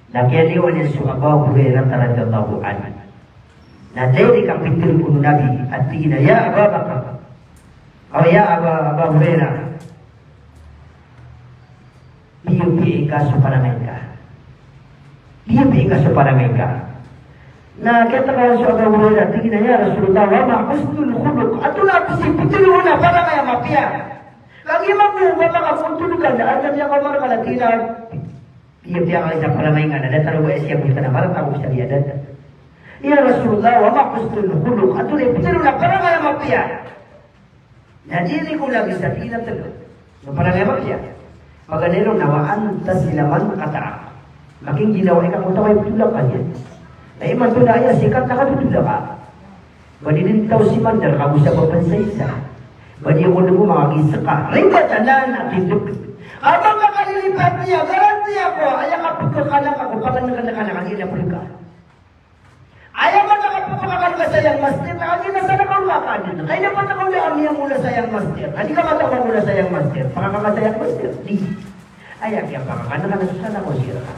na kiyaliyowan iyan so Abu Hurairah radhiyallahu anhu. Na direct a pitharo o Nabi, a tig iyan a, "Ya Aba Bakr, aw ya Aba, Aba Hurairah, piyapiya ika so parangay ka. Piyapiya ika so parangay ka." Na kiyatakawan so Abu Hurairah, tig iyan a, "Ya Rasulullah, wa ma husnul khuluq?" Antonaa pisi pitharo on a parangay a mapiya? Kagiya mambo o ba makakontol ka na adn a miyakaoma rka na tig iyan a, piyapiya ka sa parangay nga na datar o ba iya siyabot ka na marata ko sa di adat. Ya Rasulullah, wa ma husnul khuluq? Antonaa i pitharo on a parangay a mapiya? Na di ron ko lagid sa pinatelo. So parangay a mapiya. Paganay ron na wa an tasila man qata'ak. Makingginawai ka ko taw a iptolak ka niyan. Na imanto na aya sikat na katotolak ka. Ba di rin taw si mandar ka go sa babansa isa. Ba di ako nung makagisek ka. Ribatan na na kindek. Abang ka kalilipat niya, garantiya ko, aya kapagkakala ka ko, pangan ka na ka na kanila pagka. Aya man a kapagkakala ka sa Young Master, na agi na sana ka wala ka din. Kaya dapat ako na ami ang mula sa Young Master. Agi ka mata ka mula sa Young Master. Pakakaka sa Young Master. Di. Aya kiyapakakana ka na sana ko siya ka.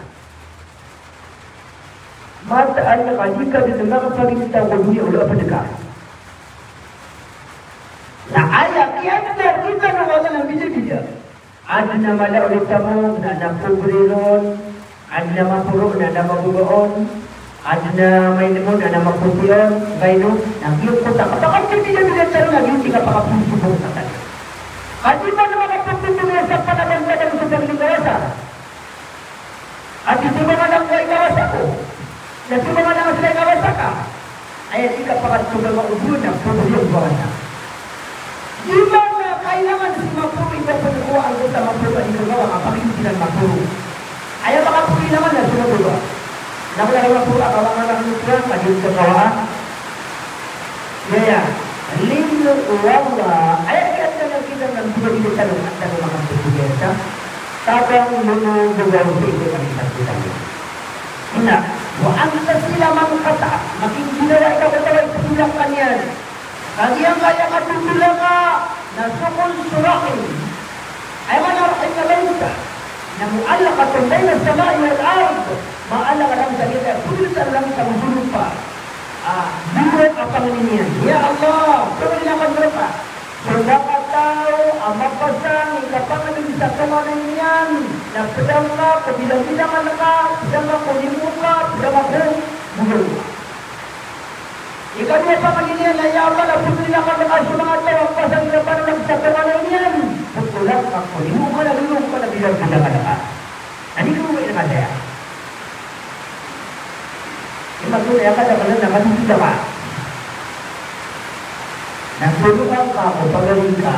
Mataan na ka di ka din makapagintaw ko duniya o loob ka. Na aya kiyadar kita na wala na bida-bida. Adn a mala o lita mo na, na pobre ron, adn a maporo na, na maboba on, adn a mainm on na, na mapoti on, kaino, na giyoto a kapakapipida-pida tano na giyoto i kapakapipida tano. Ka di man makapagtotol sa panabantayan so paglingawasa. Ati so manga anak ko a ikawasa ko, na so manga anak sila ikawasa ka. Aya di kapakatotol a manga obo na poro di ikawasa. Di man na kailangan si maporo, iba pn ko angkoto a maporo a di kagawa, kapakit siran maporo. Aya makaporo ilangan na so maporo. Na ko na maporo a kawangan a kami siran, ka di kagawa. Aya, limo o Allah, aya kiyatanda kita na bida-bida tano, a tano makapagbiasa, tabang limo o Allah sa ito kami sa kita. Na, wa an tasila man qata'ak, makingginawai ka ko taw a iptolak ka niyan. Kagiya aya katotol ka, na so kon so rahim. Aya maana a rahim na langit a, na mu'allaqatun bayna as-sama'i wal ard. Maana a langit a giya pd sa langit ago so lopa. Ah, dilo a pangni niyan. Ya Allah, pangnin akn rka so manga taw a mapasang i kapangnin sa tonganay niyan, na pd angka ko bilang-bilangan ka, pd angka ko limo ka, pd angka ko bolong ka. Ikadowa a pangni niyan na, ya Allah, na pangnin akn rka so manga taw a mapasang i kapangnin sa tonganay niyan, pd angka ko limo ka, na bolong ka, na bilang-bilangan ka. Na di ko oway na ka saya. Imanto na aya kadaklan na katotol ka. Na tolongan ka ko pagari ka,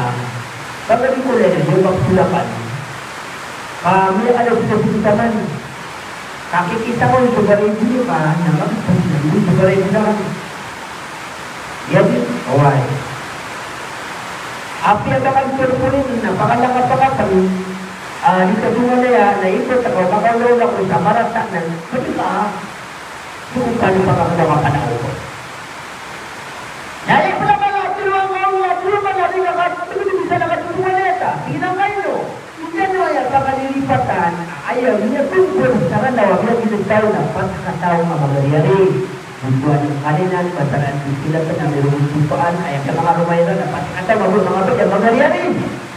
pagari ko lagid o kaptolakan. Ka miyakada so kaptolakan. Ka kikisa ko so baray bino ka, na magpos na so baray bino ka. Aya di, oway. Apiya ba ka di tolongan, na pakala ka pakapal, ah, di ka tonganaya, na ikot ka, makaolaola ko sa marata na, pwede ka, ah. So, paano pakakala ka panao ko? Na aya pala ka na, tolongan ka, tolongan ka, di ka ka, tolongan ka, tolongan ka, tolongan ka, tolongan ka. Ino aya pakalilipatan, aya miyatombor sa Ranaw a miyagilid taw na pat kataw a magariyari. Bumbuan iyan kaniyan, bataraan iyan sila pn a mirongo sopaan, aya kiyapangaroma iran na pat kataw a mabor manga bad a magariyari.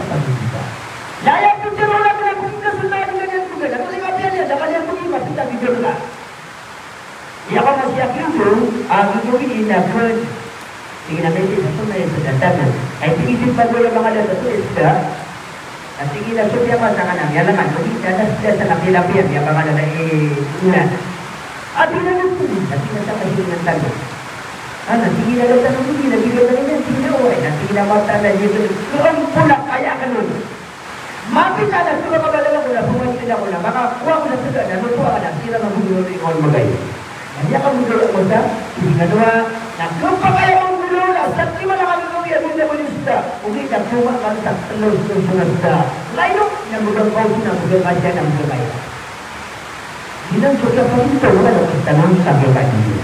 kapagidita. Na aya pitharo o Nabi na pagidita so tao a di niyan pagidita, na kaliyo a piya niyan, na kaliyo a pagidita, pitharo ka. Aya ka masiya kiyo, a gagawii na kod. Tig iyan a miyatay sa so miyatay sa datan. Ay tig iyan pagwala manga datan so isda. Na tig iyan a so piyamasang anan, miyalangan, odi na da sda sa kapilapiyan, miyabangala na i ulan. Ati na nito, na tig iyan a sa kasiringan tano. Ana, tig iyan a datan, odi na bigan tano niyan, tig iyan a oway, na tig iyan a mataan a di ko, ko ang pula kaya ka nun. Mapita na so manga balawan ko na pamagitna ko na makakowa ko na sda na lotoan ka na siran a gogolawla i kawan magay. Na aya ka gogolawla ko sa, tig iyan a, na khapakay a gogolawla sa tig iyan a manga gagawii a di niyan pagidita. Ogaid na khoma ka sa tlo so sda. Layo na manga kaw na manga kasiya na manga kaya. Di nan so kiyapagintaw, wala na kitanong sa kiyapagintaw.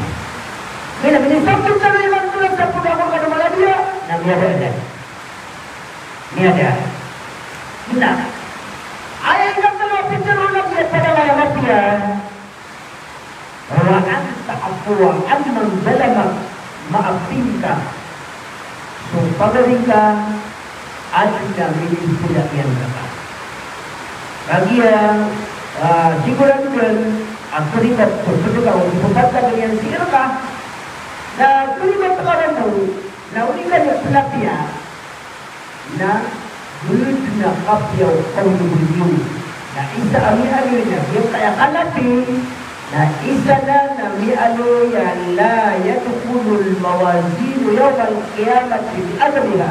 Kaya na minisabot sa imanto na sa pagakor ka na mala diya, na miyada. Miyada. Na aya ikatlo a pitharo o Nabi a pd a manga mapiya, wa an ta'fuwa amman zalamak, maapin ka so pagari ka a da a minisira iyan rka. Kagiya, ah, sigurado dn a karibat so pd ka o pphantag iyan sii rka, na karibat ka ron bo, na o di ka niyan pnapiya, na gd na kapiya o kaw niyo. Na isa a miyaaloy na giyangkaya kalapi, na isa na, na miyaaloy a la yadkhulul mawazinu yawmal qiyamati bi adliha.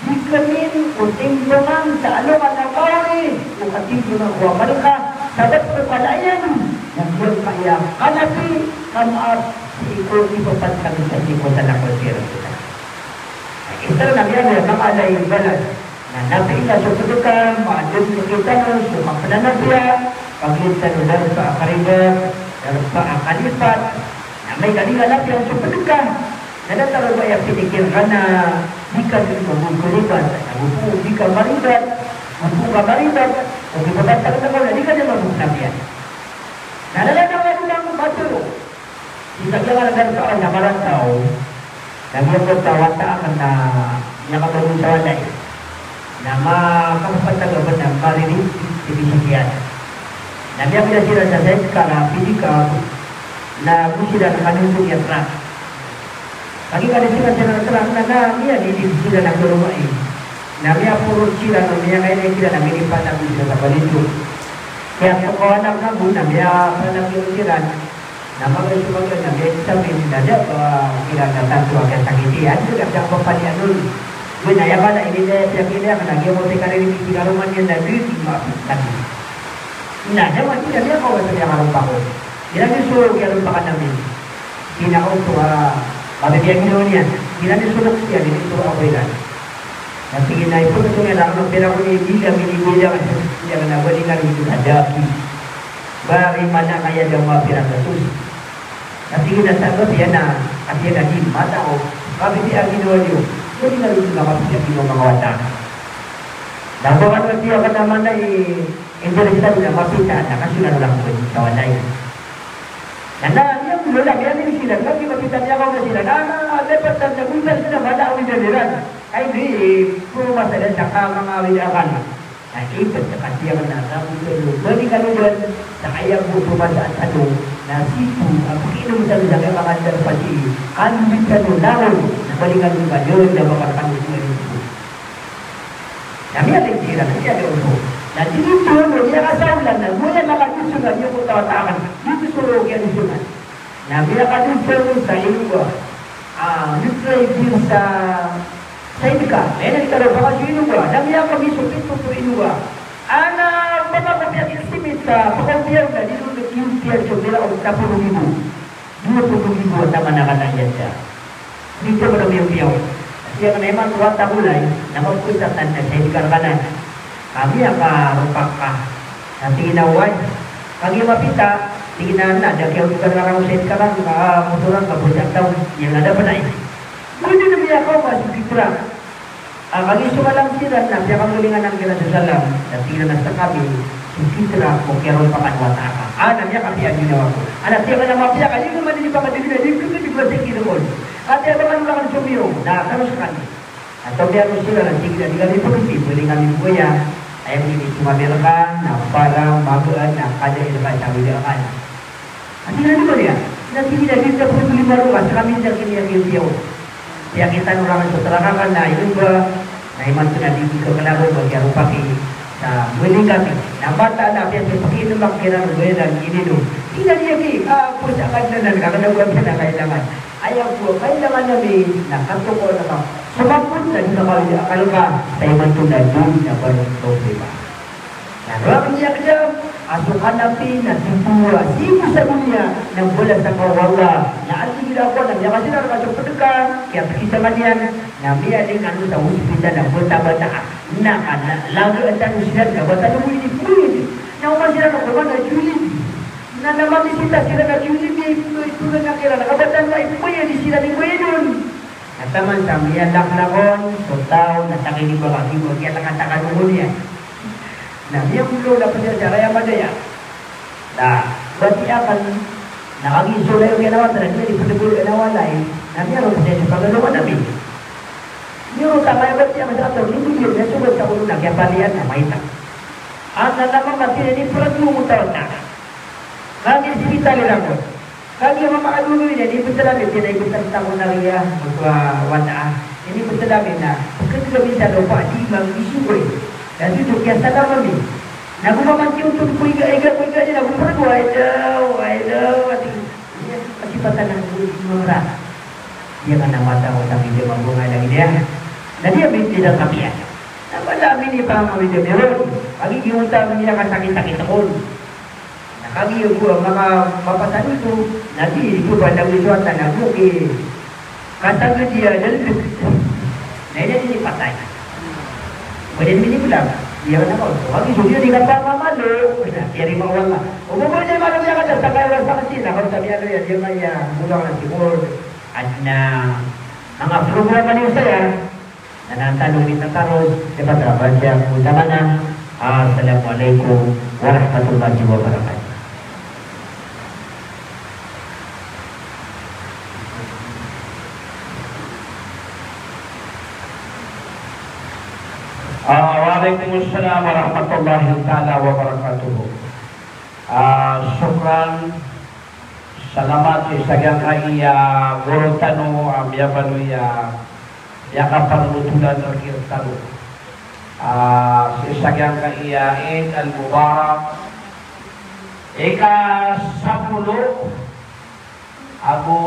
Di kami o timbangan sa alongan a mawri o katimbangan ko amal ka, sabap ko kala iyan na giyangkaya kalapi, kamaap sii ko ipapantag sa sii ko salakaw sii rka. Isa na miyaaloy a manga ala i balas. Na napiya so pd ka, maadn ko kitano so kapnanapiya, pagilid tano darpa a karibat, darpa a kalipat. Na amay ka di ka napiya so pd ka, na datar o ba aya pinikir ka na di ka dn mambo karibat, na go pn di ka maribat, go pn ka maribat, o di ka ba tano na di ka dn mambo napiya. Na lalaw na wali na mambo matoro. Isa giya ka na darpa a na marantaw. Na giya ko tawata ka na niyan ka mambo sa walay. Na makapatag a ba na maririnig sii ko sisiyaan. Na miyakida siran sa side car a pedicab, na go siran kadonsong iyan sa trak. Kagiya kadonsong iyan sa trak na, na miyadidi siran a karoma i. Na miyaporot siran, na miyakailay siran, na minipatag siran sa balindo. Kiyatokawan a kago, na miyapatag siran. Na magaan so magaan na miyadidi sa amin, na da ba kiran na tanto a kiyasakiti. Anda ka piyakapalian on? Gowani, aya bala ini na piyakilaya ka na giya mo ti karirinig sii karoma niyan na di di maapit kami. Na da man tig iyan a miyakaoma sa miyakarompak on. Iran iso kiyarompakan ami. Tig iyan a oto a, mapipiya ginawa niyan. Iran iso loks iyan, ini iso a ko iran. Na tig iyan a ipon oto niyan a ano, pira ko ini bilang, ini bilang, iyan a bali nga rin ito na daki. Bari mana kaya da mapira gatos. Na tig iyan a sabap iyan a, ati iyan a di mata o, kapipiya ginawa niyo. Bali nga rin ito na kapipiya ginawa manga wata. Na ba kano ati iyan ka na mana i, Interest tano na mapita na kasoy na rola ko sa walay. Na, na, niyan ko rola, kaya niyan sila, lagi mapita niyan ako na sila. Na, na, dapat na, na, bulan sila, mala awid na nila. Ay, di, eh, puro masalan sa ka, manga awid akal. Na, ibat sa kasiyaman na, na, bulan, bulan, bali ka na dyan, sa kaya ko pumasa at ano, na situ, ang pakiinom sa mga kaya mga andar pati, ano din sa nulaw, na bali ka na dyan, na baka na kami sa mga Na miyalingkira, na miyalingkira. Na di ito, no, miyakasaolan na, miyakadonsong a, miyakotawatakan, di ito so kiyadonsongan. Na miyakadonsong sa inowa, ah, miyakadonsong sa, sa inowa. Kaya na di ka daw baka so inowa, na miyakamisokit so inowa. Ana, baka ko piyakistimit sa, baka ko piyak na, di ito na kiyong piyak so mila o tapo ng ibo. Dowa polo ribo a taman a kala iyan sa. Di ka ba na miyapiyaw. Kasi ang naiman ko wata ko lay, na mapos a tanda sa indi karkanan. Kami a karopak ka. Na tig iyan a way. Kagiya mapita, tig iyan a na, da kiyaw di karkanan ko sa indi karkanan, ka, ah, motoran ka, bojak daw. Iyan na da ba na i. Pwede na miyakaw ka, si Pitra. Ah, kagiya so malam siran na piyakamolingan iran kiran so salam, na tig iran a skami so fitra ko kiyarompakan o wata aka. Ah, na miyakapiya ginawa ko. Ana, tig iran a mapiya ka, di ko man di pakadili, di ko di ko di ko di ko. Ati a ba kano ka so miyo, na kano skami. Ata miyaroon siran na tig iran, di kami pwede, pwede kami buya. Aya ko ini so mamirka, na para magaan, na kada irka sa wilaan. Ati na di ba niya? Na tig iyan a di ka pwede lima roka, skami sa kiniya kiyapiyaw. Kiyakita o rangan so traka ka na inowa, na imanto na di ko klaro ba kiyaropaki sa mbaling kami. Na bata na piya so pakiinom a kiran o bayadan ininom. Tig iyan a di aki, ah, pos a kadnan, kakna ko a kailangan. Aya ko a kailangan ami na katokawan ka. Somapot na di na kawid a akal ka, sa imanto na doon na barang problema. Na rowar iyan a kiyagdam a so kanapi na tito a sii ko sa doniya na balas sa kawan o Allah. Na ati gila ko na miyakasila ka so pd ka, kiyapikisa man iyan, na miyaling ano sa hospital na bata-bata. Na kana, lagi a tano sila na bata na mo ini pwede. Na oman sila na koman na Julid. Na namamisita sila na Julid, ito, ito na kila na kabatan na ito pwede sila ni pwede doon. Na taman sa miyalaklak on so taw na takiniba ka giya, miyalaklak a takaniba niyan. Na miyakolo na pd sa raya madaya. Na bati akn na kagiya so layo kiyan a wata na di pd ko kiyan a walay. Na miyaro pd sa pagalongan ami. Miyaro ta kaya bati akn sa ator, di pd ko kiyan a sobat sa kolo na kiyapalian na maita. Ana na mamati na di pd ko mutawata. Kagiya si Vitaly Ragon. Kagiya mama ka dolo ini, ini btad ami, ini btad tako na riya, matuwa wata. Ini btad ami na, pkd kami sa lopa, di mamisoy. Dati to kiyasadar ami. Na go mamanti oto ko iga, iga, ko iga, di na go pd ko, ay daw, ay daw, ati. Iya, kasi patan ang mga. Iya ka na mata ko sa medyo mabunga lagi niya. Na di ami tidak kapiya. Na pala ami ni pangawid ami ron. Pag-iiwanta ami niya kasakit-sakit ako. Na kagiya bo a manga mapasad oto, na di, di ko ba lagid so wata na bo ki kasagad iyan a daldg. Na iyan ini patay. Pwede naman ini bolag. Iyan na ko. So, kagiya so iyan di kapamamalo. Na, kiyarima o Allah. O, bo, pwede malo iyan ka dyan sa kaya sa kasi, na kaw sabi ano iyan, iyan nga iyan, bolag na siguro. Adn a manga problema niyo saya. Na tano mitataros, dapat a ba siya ko tama na. Assalamualaikum warahmatullahi wabarakatuh. Ah, wa alaikum assalam wa rahmatullahi ta'ala wa barakatuh. Ah, shukran. Salamat sa giyangkaya guro tano a miyabaloy a miyakapangotolan rktano. Ah, sa giyangkaya Eid al-Mubarak. Ika sapolo ago,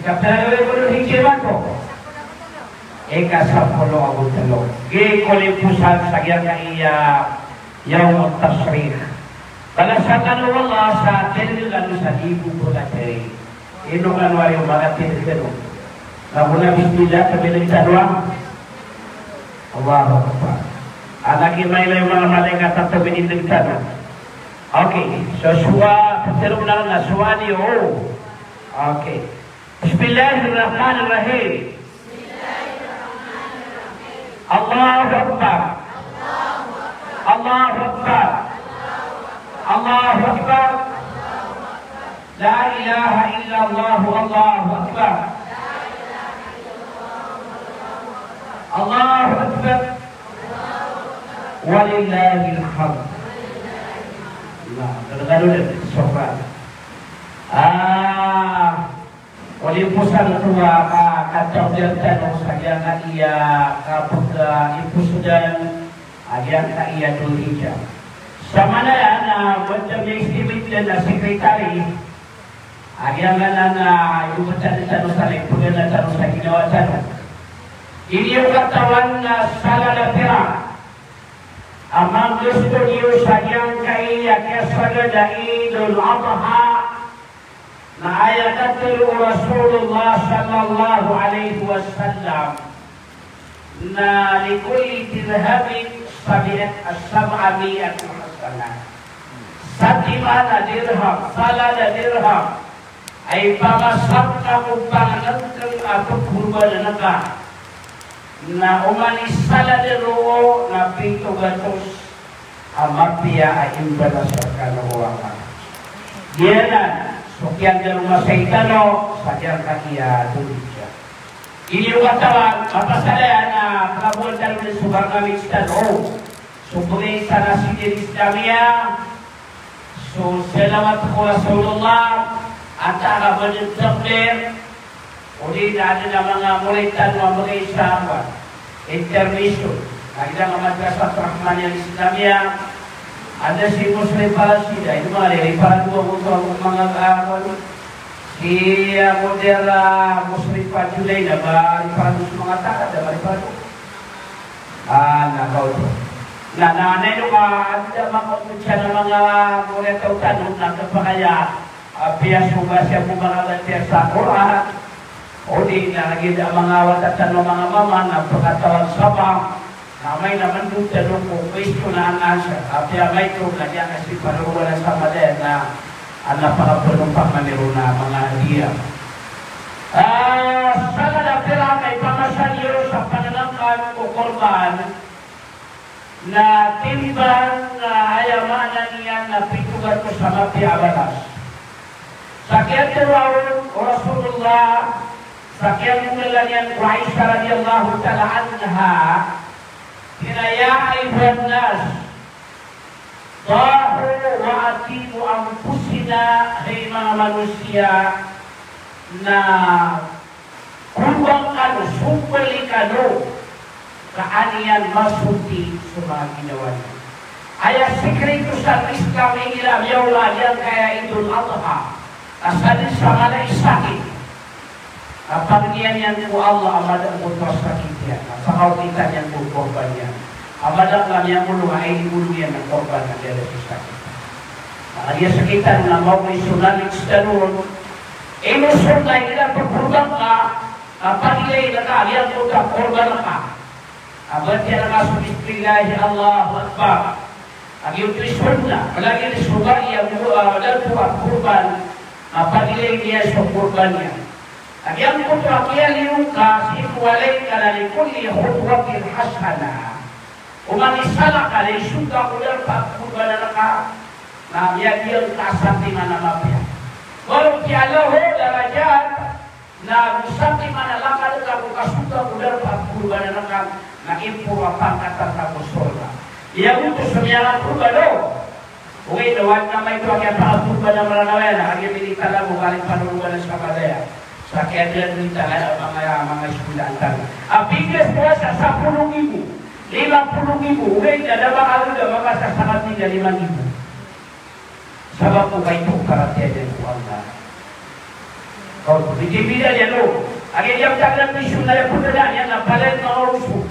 ika pira gawii ko Dhul Hijjah imanto? Ika sapolo ago tlo. Gii ko liposan sa giyangkaya Yawm at-Tashriq. Balasan kano o Allah sa tindg kano sa di bo pkathay. Ino kano ari o makatindg kano? Na bo na bismillah, tindg tano a. Allahu Akbar. Anak i mailay o manga malaikat a tindg tano. Okay. So, so, ah, pitharo na na, so, ani, o. Okay. Bismillahirrahmanirrahim. Allahu Akbar. Allahu Akbar. Allahu Akbar. La ilaha illallah. Allahu Akbar. Allahu Akbar. Walillahil hamd. Na, gdgd dn, shukran. Ah, o liposan oto a ka, katawdir tano sa giyangkaya kapag, ah, iposodan a giyangkaya Dhul Hijjah. Sa manaya na, ah, wata mi estimate dn a secretary, a giyangkanan a, ah, iyogat tano sa lipgan tano sa ginawa tano. Iniyo katawan na salad a pira a manggosto niyo sa giyangkaya kiyasagad a Eidul Adha, na aya katharo o Rasulullah sallallahu alaihi wasallam na likulli dirhamin sab'a, sab'a mi'ati hasanah. Satiman a dirham, salad a dirham, a ipamasa ka ko pangnngkn a pkorbanan ka, na oman i salad roo na pito gatos a mapiya a imbalas rkano o Allah. Giyanan so kiyandaroma sktano sa giyangkaya Dhul Hijjah. Iniyo katawan, mapasad aya na pkhabowan tano dn so barnamij tano. So bgay sa Nasidin Islamiyah, so salawat ko Rasulullah, antaa ka ba dn takbir, odi na adn a manga murid tano a bgay sa, apa, intermission. Na giyangkaya Madrasat Rahmaniyah Islamiyah, anda si Muslifa Rashida, ino manga, riparado ako so manga, ah, ano, si, ah, model, ah, Muslifa Junaina ba, riparado so manga takad, ba riparado. Ah, na kaoto. Na, na, na ino ka, anda makaoto siya na manga, ah, moriyataw tano, na kapakay a, ah, piyasoga siya ko manga batiya sa Qur'an. Odi na lagid a manga wata tano a manga mama na pkatawan sa ba, na amay na mandod tano ko question and answer. Apiya maito na giyangkai a si Paro wala sa mada na, ah, na pakapoon o pamamiro na manga hadiya. Ah, salad a pira a ipamasa niyo sa pananangkan ko korban na timbang, na aya maana niyan na pito gatos a mapiya a balas. Sa kiyatharo o Rasulullah, sa kiyatharo iyan ko Aisha radhiyallahu ta'ala anha, tig iyan a, "Ya ayyuhan nas, dahu wa at'imu anfusakum," hay manga manosiya, na korban kano, sombali kano, ka an iyan masoti so manga ginawa niyo. Aya sikreto sa Islam igira miyaona a giyangkaya Eidul Adha, na sadn sa mala i sakit, na pangniya niyan ko Allah a madakl oto a sakit iyan, na pakaokita niyan ko korban iyan. A madakl a miyangolong a inigolong iyan a korban na miyada so sakit. Na kagiya sakitan na maori so knowledge tano on, ino sunnah igira pkorban ka, a pagilay ka a giyangkoto a korban ka, a batiya ka so bismillah, Allahu Akbar. A giyoto i sunnah, lagid so ba iyan ko, ah, dato a korban, a pagilay niyan so korban iyan. A giyangkoto a kiyaliyo ka, sii ko walay ka na likulli khutwatin hasanah. Oman i salakaw a isogo ko darpa a korban ka, na miyagiyangkaya satiman a mapiya. Wa rufi'a lahu darajat, na go satiman a lakad ka ko kasogo ko darpa a korban a rk, na iporo a pangkatan ka ko sorga. Iyagoto so miyakakorban o. Ogaid na o adn a maito a kiyapakakorban a Mranaw iyan na kagiya minitalago ka lipanokorban a sa kabaya. Sa kiyadadn tano a manga, manga iskolaan tano. A bigas ko sa sapolo nggibo, lima polo nggibo, ogaid na da ba a lod a manga sa sangkatlo na lima nggibo. Sabap ko kaito ko paratiyaya niyan ko Allah. O, bibida niyan o. Aya di a matago a misyon na aya pagana niyan na palaya na oruso.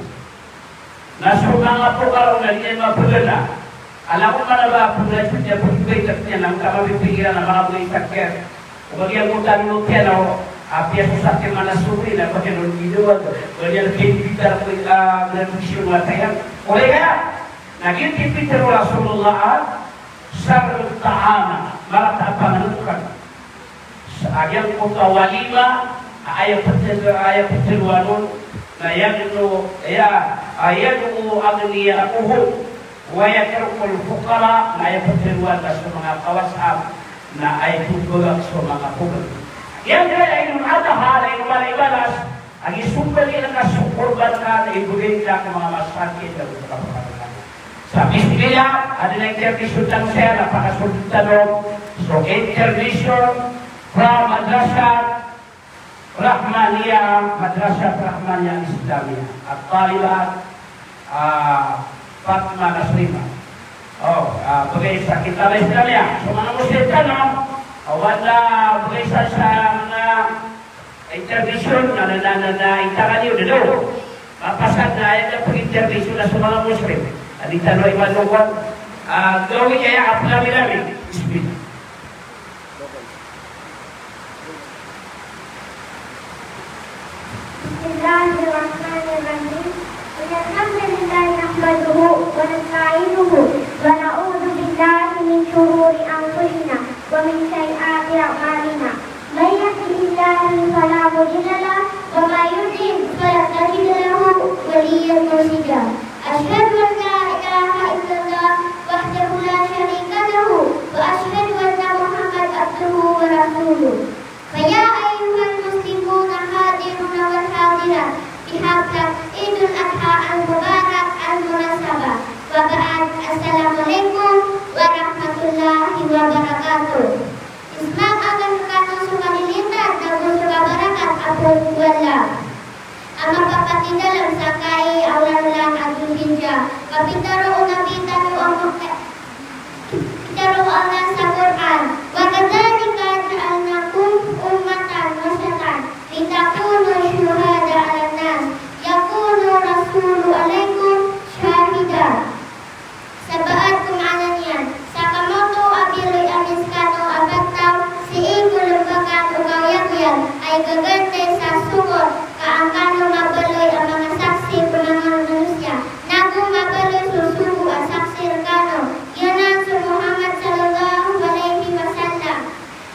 Na so manga pokaro na di niyan mapagana. Ala ko mana ba pagana niyan, pagana niyan, na manga mapipikiran na manga bgay sa kiyat. O ba giya ko tano tiyan o, apiya so sakit mana sobri na ba giya no gido ba. Ba giya no gido ba, ah, na misyon na tayan. O ba giya, na giya di pitharo o Rasulullah, ah, Sharrut ta'am, marata a pangnngkn. Sa giyangkoto a walima, a aya pitharo, aya pitharo on, na yad'u, ya, a yad'u aghniya'ahum, wa yatrukul fuqara, na aya pitharo on na so manga kawasa, na aya pitharo on so manga pogan. Giyangkaya Eidul Adha, na ino mala i balas, Agi sombali ngka so korban ka na ibgay ngka ko manga masakin ago so kapakay ka. Sa bismillah, adn a intermission tano saya na pakasold tano so intermission from Madrasah Rahmaniyah, Madrasah Rahmaniyah Islamiyah. At-talibat, ah, Fatma Nasrima. O, ah, bgay sa Kitab Islamiyah. So manga Muslim tano, o, wala bgay sa, sa manga intermission, na, na, na, na, na, intakan iyo, dado. Mapasad na aya da pag-intermission na so manga Muslim. Adi tano imanongkon, ah, gawii aya a plamilami. Bismillah. بسم الله الرحمن الرحيم. إن الحمد لله نحمده ونستعينه ونعوذ بالله من شرور أنفسنا ومن سيئات أعمالنا. من يهده الله فلا مضل له، ومن يضلل فلن تجد له وليا مرشدا. أشهد أن لا إله إلا الله وحده لا شريك له، وأشهد أن محمدا عبده ورسوله. فيا أيها المسلمون الحاضرون والحاضرات بحفلة عيد الأضحى المبارك المناسبة. وبعد، السلام عليكم ورحمة الله وبركاته. Ismak akn rkano so kalilintad ago so kabarakat a poro ko Allah a mapapatindalm sangkai a olan-olan a Dhul Hijjah. Kapitharo o Nabi tano a Muhammad, pitharo o Allah sa Qur'an, "Wa kadhalika ja'alnakum ummatan wasatan litakunu shuhada'a 'alan nas, yakuna rasulu 'alaikum shahida." Sabaad ko maana niyan, sa kamoto a biyaloy ami skano a pagtaw sii ko lombakan o kaoyagoyag a igaganday sa sokor ka an kano mabaloy a manga saksi ko manga manosiya, nago mabaloy so sogo a saksi rkano, giyanan so Muhammad sallallahu alaihi wasallam.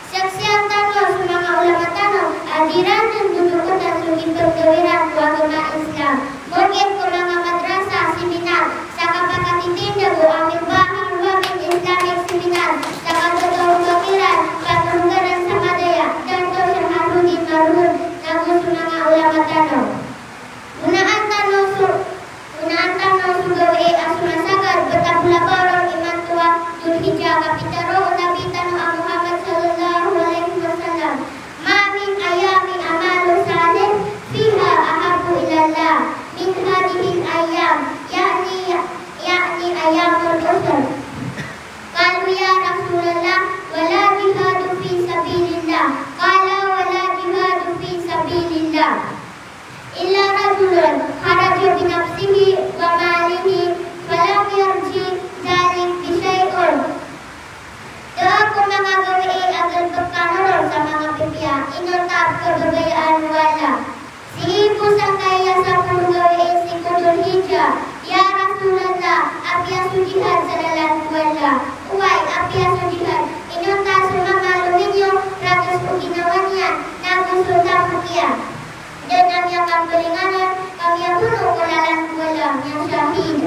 Saksian tano so manga ulama tano a di ran dn dodokotan so gii pnggawii ran ko agama Islam. Morgin ko manga madrasa, seminar, sa kapakatitindg o Amir Bahar Wabin Islamic Seminar, sa katokaw o kiran, patokaran sa Madaya, Doktor Shaharuddin Marhum, nago so manga ulama tano. Onaan tano so, onaan tano so gawii a somasagad, btad a bolabaron imanto a Dhul Hijjah, kapitharo o Nabi tano a Muhammad sallallahu alaihi wasallam, "Ma min ayyamin amalun salihun fiha ahabbu ilallah min hadhihil ayyam," ya'ni, ya'ni ayyamul ushr. Qalu, "Ya Rasulallah, wala jihadu fi sabilillah?" Qala, "Wala jihadu fi sabilillah illa rajulun kharaja binafsihi wa malihi falam yarji dhalika bishay'in." Da a ko manga gawii a galbk kano ron sa manga pipiya, inonta a pkhababayaan o Allah. Sii ko sangkaya sapolo gawii sii ko Dhul Hijjah, ya Rasulallah, apiya so jihad sa lalan ko Allah. Oway, apiya so jihad, inonta so manga lomin iyo, rakhs o ginawa niyan, nago so tapok iyan. Da a miyakamblingan on, ka miyabono ko lalan ko Allah, miyashahid.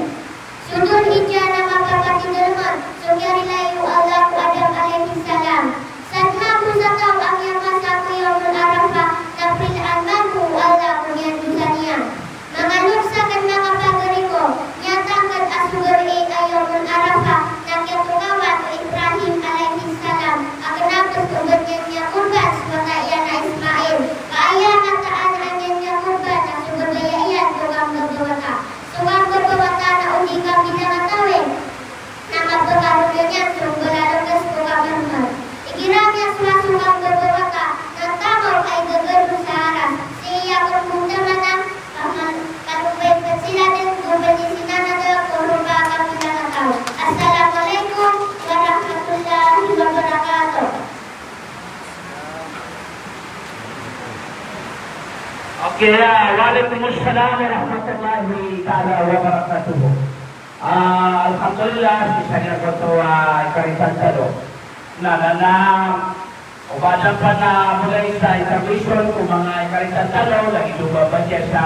So Dhul Hijjah na mapapatindalm on so kiyarilai o Allah ko Adam alayhis salam. Sadn ko sa taw a miyamasa ko Yawmul Arafah na prilaan mambo o Allah ko miyandosa niyan. Manga Kaya, wa alaikum assalam warahmatullahi taala wabarakatuh. Ah, alhamdulillah, sii sa giyangkoto a ikaritan tano. Na, na, na, o ba adn pn a bgay sa intervention ko manga ikaritan tano, lagid o ba batiya sa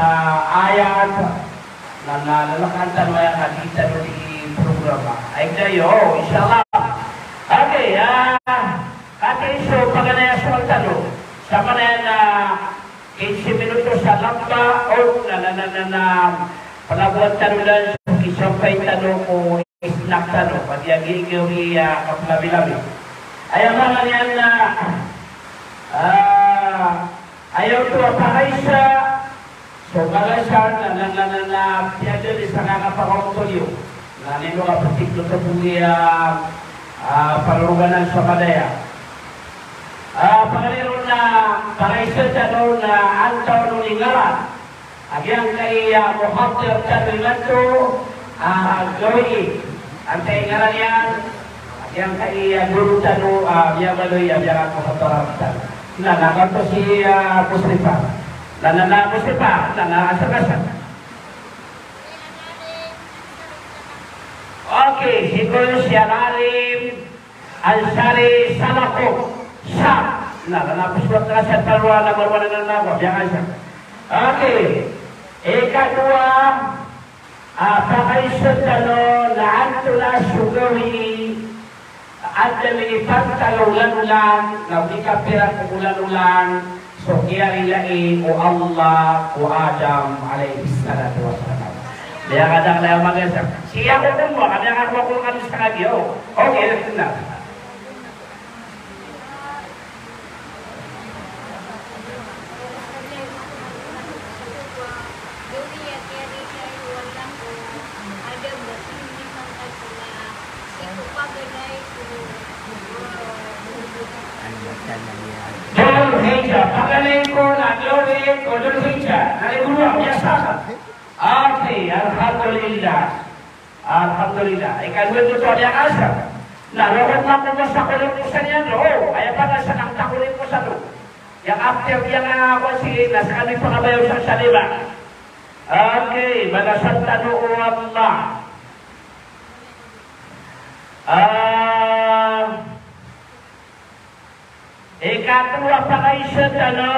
ayat, na, na, lalakan tano aya kadi tano di programa. Ay, dayo, inshallah. Okay, ah, katii so paganay a sowal tano. Sa manaya na kinse minutos a lamba, o na, na, na, na, na, palabowan tano dn so kisampay tano ko snack tano, pati a gii gawii a kaplamilami. Aya maana niyan na, ah, aya oto a pakaisa so balasan na, na, na, na, na piyadali sa kakapangaoto iyo. Na ino ka ptiplo tano iya, ah, panoroganan sa madaya. Ah, paganay ron na pakaisa tano na antaa on i ngaran a giyangkai a muhadir tano imanto a gawii. Antaa i ngaran iyan a giyangkai a guro tano a miyabaloy a miyamuhadara rktano. Na, na, antaa si, ah, Muslifa. Na, na, na, Muslifa. Na, na, asar, asar. Okay, sii ko si Al-Alim Ansari Salako. Sa. Na, na, na, pasuwat ka sa talo a na maroon a na, na, na, biya nga sa. Okay. Ikadowa, ah, pakaisa tano na antonaa so gawii a adn a minipantal o olan-olan, na di kapira ko olan-olan so kiyarilai o Allah ko Adam alayhis salatu wassalam. Di a kadakl a magasa. Sii ako kon mo, kami a kakowa ko kami sa kagiya, o. Okay, na. Dhul Hijjah, paganay ko na gawii ko Dhul Hijjah. Na aya guro, biyasa ka. Okay, alhamdulillah. Alhamdulillah. Ikadowa oto a miyakasa. Na roo ko mako sa kolimposan iyan, o, aya pn a sa kang ta kolimposan, o. Aya after iyan a, ah, ko sii na skano i pakabayaw sa salima. Okay, balasan tano o Allah. Ah, ikatlo a pakaisa tano,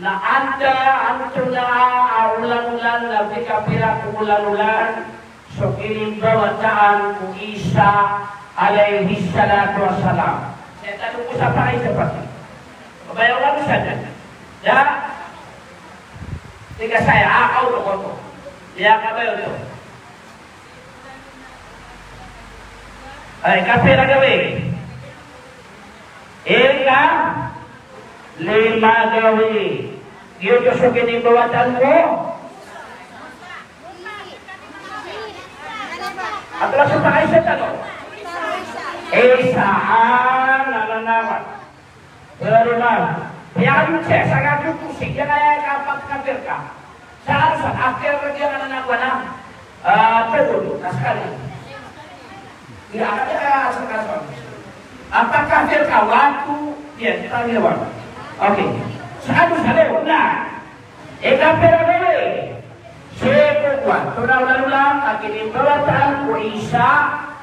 na antaa, antonaa a olan-olan, na di kapira ko olan-olan so kinimbawataan ko Isa alayhis salatu wassalam. Saya tano ko sa pakaisa pati. Kabayaw ka sa dn. Da. Tig a saya, ah, kaw to, kaw to. Di a kabayaw to. Ay, kapira gawii? Ika lima gawii. Giyoto so kinimbawataan ko. Antonaa so pakaisa tano? Isa, ah, na, na, na, na. Bariman. Aya ka dn sa, sa ka dn ko sii, aya ka, aya ka pagkafir ka. Sa, sa, after ka dn na, na, na, na, ah, tagod, na skano. Aya ka dn sa, sa, sa. Apakafir ka, wakto, iyan, kita niyan. Okay. Skano, skano, na. Ikapira gawii? Sii ko kowan. Antonaa olan-olan a kinimbawataan ko Isa,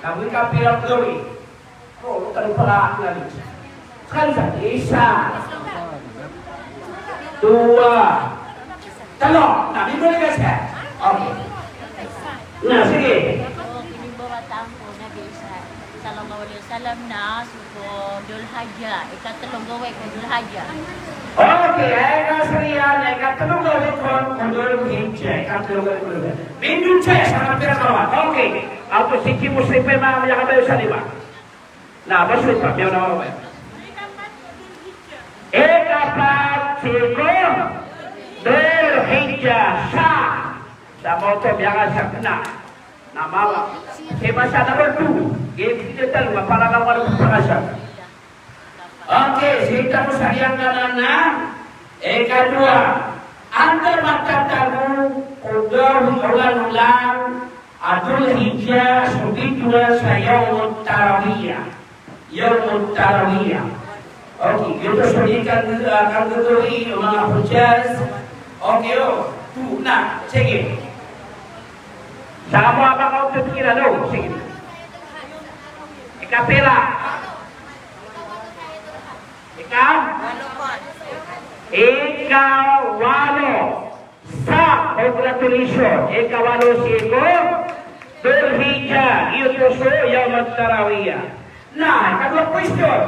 na go ikapira gawii? O, talo pala a gawii. Skano sa, isa. Dowa. Talo. Na, mimboy ka sa. Okay. Na, sige. O, kinimbawataan ko Nabi Isa sallallahu alayhi wasallam na so ko Dhul Hijjah, ikatlo gawii ko Dhul Hijjah. Okay, aya ka sariya na ikatlo gawii ko, ko Dhul Hijjah, ikatlo gawii ko Dhul Hijjah. Mindod sa, sa kapira kawan. Okay. Ago sii ki Muslifa i miyakabayaw sa lima. Na, ba so ipa, miyaona, miyaona. Ikapat sii ko Dhul Hijjah, sa. Sa moto, miyakasa, na. Na, mawa. Sii masa na oto. Game digital, maparalaw ka na pagpakasa. Okay, sii tano sa giyangkanan a ikadowa. Antaa matatago ko gawii, olan-olan a Dhul Hijjah so bitowan sa Yawmut Tarwiyah. Yawmut Tarwiyah. Okay, giyoto so di kan, ah, kanggagawii o manga Hujjaj. Okay, o. Two na. Sige. Sa mo a ba ka o pikiran, o. Sige. Ikapira? Ika? Ikawalo. Sa, congratulations. Ikawalo sii ko Dhul Hijjah, giyoto so Yawm at-Tarwiyah. Na, ikadowa question.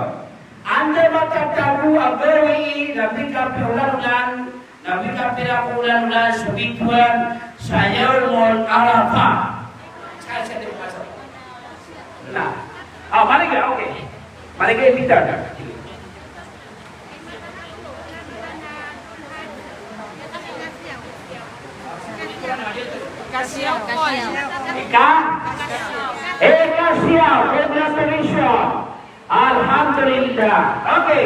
Anda matatago a gawii na pikapiolanolan, na pikapirakolanan so bitowan sa Yawmul Arafah? Sa, sa, sa. Na. Ah, mari ka, okay. Mari ka imbita. Ika? Ika siyaw, congratulations. Alhamdulillah. Okay.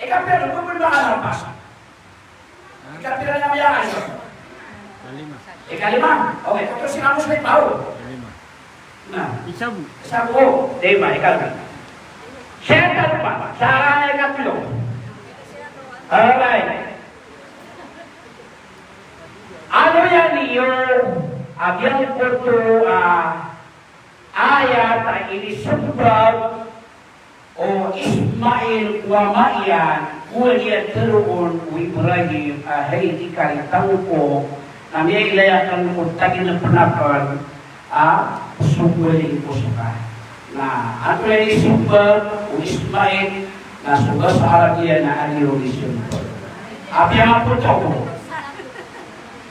Ika pira, ano ba, ano ba? Ika pira na miyakan? Ikalima. Ikalima? Okay, ito si Ramos na ipaw. Ikalima. Na. Isabu. Isabu. Di ba, ikalima. Setan pa. Sa ikatlo. Alright. Ano iyan iyo a giyangkoto a ayat a inisembag o Ismail ko ama iyan, ko aya tharoon o Ibrahim a hay di ka ritangko, na miyailay akn ko taginpn akn a sogoling ko ska. Na antonaa i inisembag o Ismail, na so basa Arab iyan na aliyo inisembag. Apiya maphoto ko.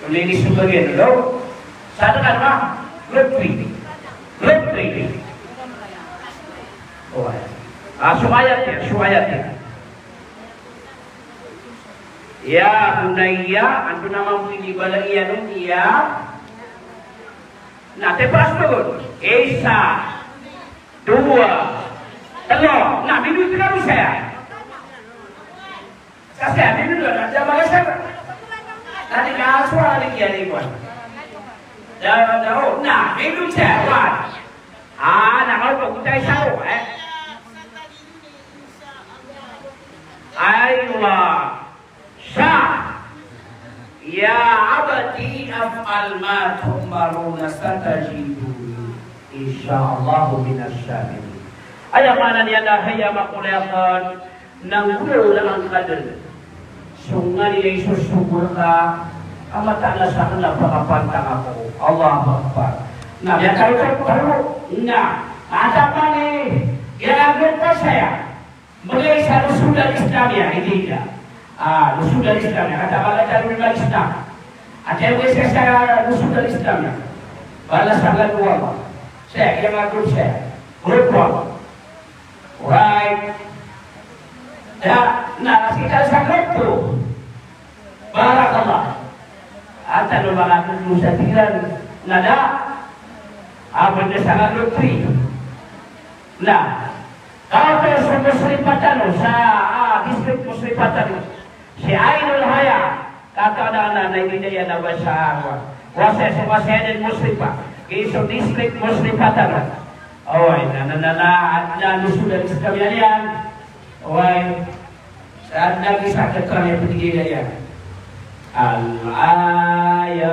Antonaa i inisembag iyan, no? Sa dn, ano? Lottery. Lottery. Oway. Ah, so ayat iyan, so ayat iyan. Ya bunayya, antonaa mambo i bala iyan on, ya. Na, tepasn on. Isa, dowa, tlo. Na, minot ka on saya. Sasaya, minot ka on, na, da malasar. Na, di ka so a di kiya di ko. Da, da, o, na, minot saya, wan. Ah, na, kaw, pagutay sa o, eh. Aywa. Sa. Ya abati if'al ma tu'mar, satajiduni insha Allahu minas sabirin. Aya maana niyan na, hay ama ko lay akn, na ngolaola angka dn so nganin a isosogo rka, a mataan a sakn na pakapantang ako. Allahu Akbar. Na miyakaroon, na, na, ata pani, ya, agad pa saya. Mbgay sa Nusud al-Islamiyah, hindi ka. Ah, Nusud al-Islamiyah. Kata ba ka Darul Islam. Ata mbgay sa Nusud al-Islamiyah. Balasan ka o Allah. Saya, iya nga group saya. Group one. Right. Da, na, sii ka sa group two. Barakallah. Ata no manga dosa tiran na da a benda sa nga lottery. Na, kato so Musripat tano sa, ah, district Musripat tano. Si Ainul Haya, kato na, na, na, hindi na iyan na wasa, wa-, wasa, sa wasa iyan Musripat. Giya so district Musripat tano. Oway, na, na, na, na, na, Nusud al-Islamiyah iyan. Oway. Sa lagi sa keterangan pd iyan. Al-ayyamul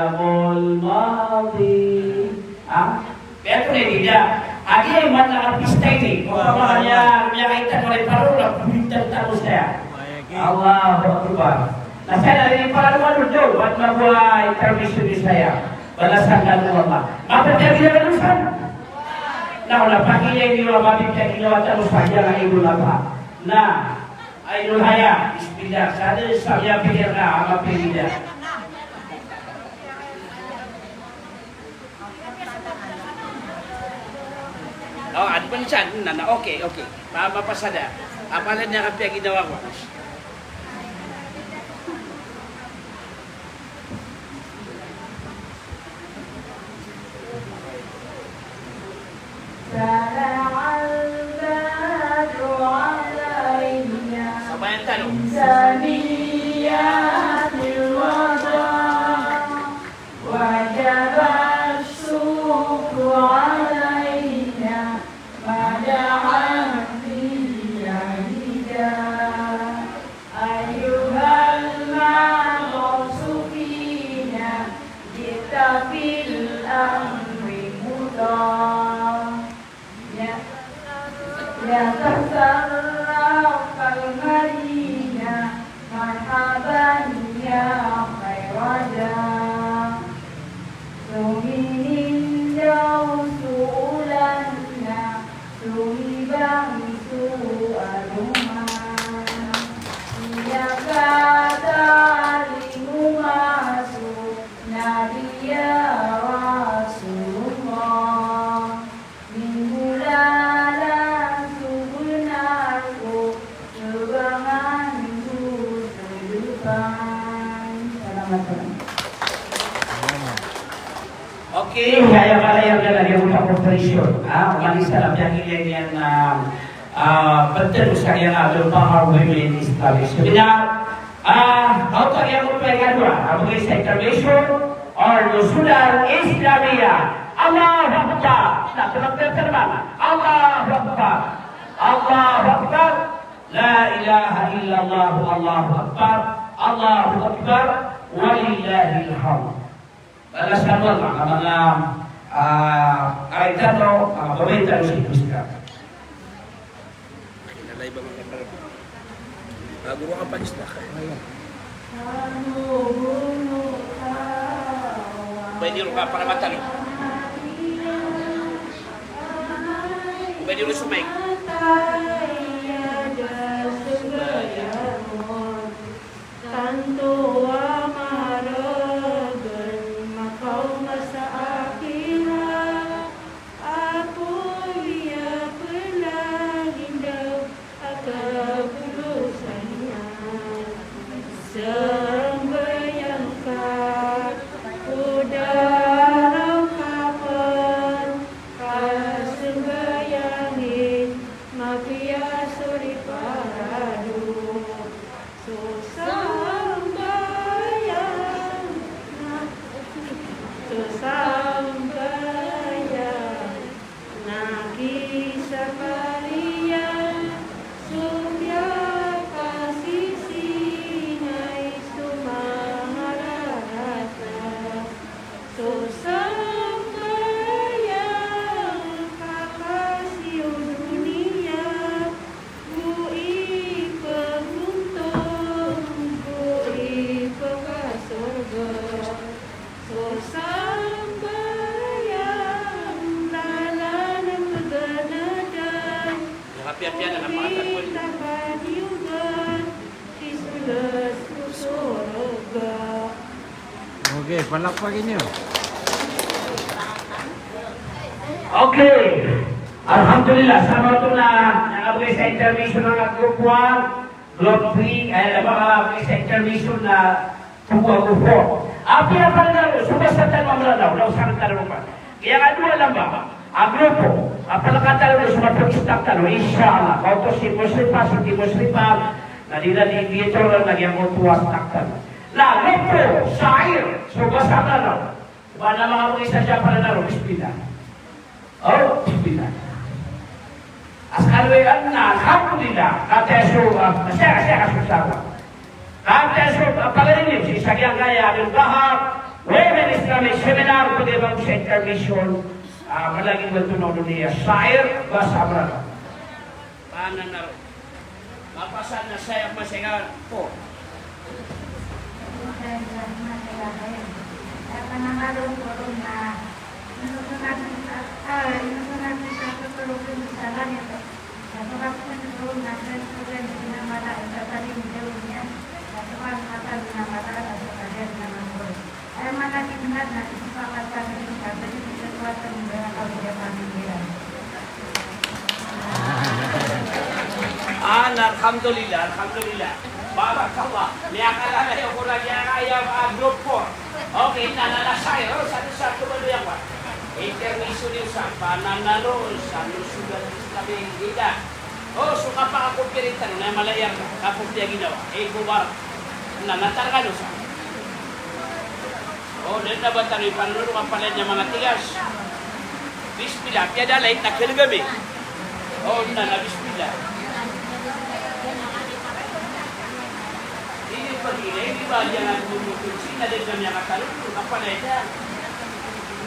madi. Ah? Kaya ko na hindi na. Adi ay man na artista ini. Kung pa makanya, miyakaitan mo rin parang na bumintang tapos kaya. Allahu Akbar. Na saya na rin para naman doon, ba't mabuhay, permission ni saya. Balasan ka ng Allah. Mapagkaginawa doon sa. Na wala pa kaya hindi wala mapagkaginawa tapos sa iya na ibo na pa. Na. Ainul Haya, bismillah. Sa dn sa miyapikir ka a mapikir. O, advance na, na, okay, okay. Pa, mapasada. Apalan niyan a piyaginawa ko. طلع البدر علينا من ثنيات الوداع وجب الشكر علينا ما دعا به النداء. أيها المبعوث في الأمر مطاع. يا، يا تسرق المدينة مرحبا يا خير جاء. Sominindaw so olan na somibang so alongan. Miyakatalingoma so Nabi ya Rasulullah. Minggolalan so benar ko sobangan ko so depan. Salamat, salamat. Okay, aya, aya, aya, aya, aya, aya, aya, cooperation. Ah, oman isa na piyagilay niyan na, ah, pagtero sa kaya na Abdul Qahar Women Islamic Seminar. Ah, oto aya ko piyagawa, ah, bgay sa intervention, or Nusudal Islamiyah. Allahu Akbar. Na, tolak na, tolak. Allahu Akbar. Allahu Akbar. La ilaha illallah, Allahu Akbar. Allahu Akbar. Walillahil hamd. Balasan o Allah a manga, ah, ari tano, manga babay tano sii ko Islam. Inalay ba manga tano? Bago ka pa Islam. Pwede ro ka para matano. Pwede ro sumay. Tanto a maregen makaoma sa akhirat, apoy a pelalindaw a kabolosan iyan. Sambayang ka ko da rangkapen, kasambayang i mapiya so riparado. So sambayang na, so sambayang na kisapariyan so piyakasisingay so manga rarata. So sambayang ka kasi o doniya, go ipegontong, go ipekasorga. So sambayang lalan peganadan, go ipekadiyogan, isolas ko sorga. Okay, palakpakin iyo. Okay. Alhamdulillah, sa mato na, na miyakabgay sa intervention a grupo one, group three, eh, na miyakabgay sa intervention na grupo four. Apiya pn na, so basa tano a Mranaw, na osaran tano roo. Aya kadowa lamba a grupo a palaka tano so mapag-start tano, insha Allah. Kaoto si Muslifa, si Muslifa, na di na di mediator na giyangkoto a start tano. Na grupo, sha'ir, so basa tano. Ba na manga isa siya para na ro, bismillah. Oh, bismillah. As'alu anna, alhamdulillah. Kata so, ah, siya, siya, siya, siya. Kata so, ah, pagarin iyo, si Sagiang Kaya Abdul Wahab, Women Islamic Seminar, pwede ba sa intervention, ah, malagid ba ito na ulo niya, sha'ir, basa Mranaw. Pananaro. Mapasad na saya masaya po. Ah, alhamdulillah, alhamdulillah. Barakallah. Miyakalalay ako na niya kaya, ah, group four. Okay, na, na, na, saya, oh, satu, satu, baru yang, Pak. Intermission iyo sa, pananaro, sanu sudah kami, tidak. O, so kapakakopirita na mala iyan, kakopiya ginawa. E, kobar. Na, na targa dosa. O, den na ba tano ipanoro, kapalaya niyan manga tigas. Bismillah, piyada lait na kelgami. O, na, na, bismillah. Ini pagilay, ini ba iyan ang bumuto, sina den na miyakatalo, kapalaya niyan.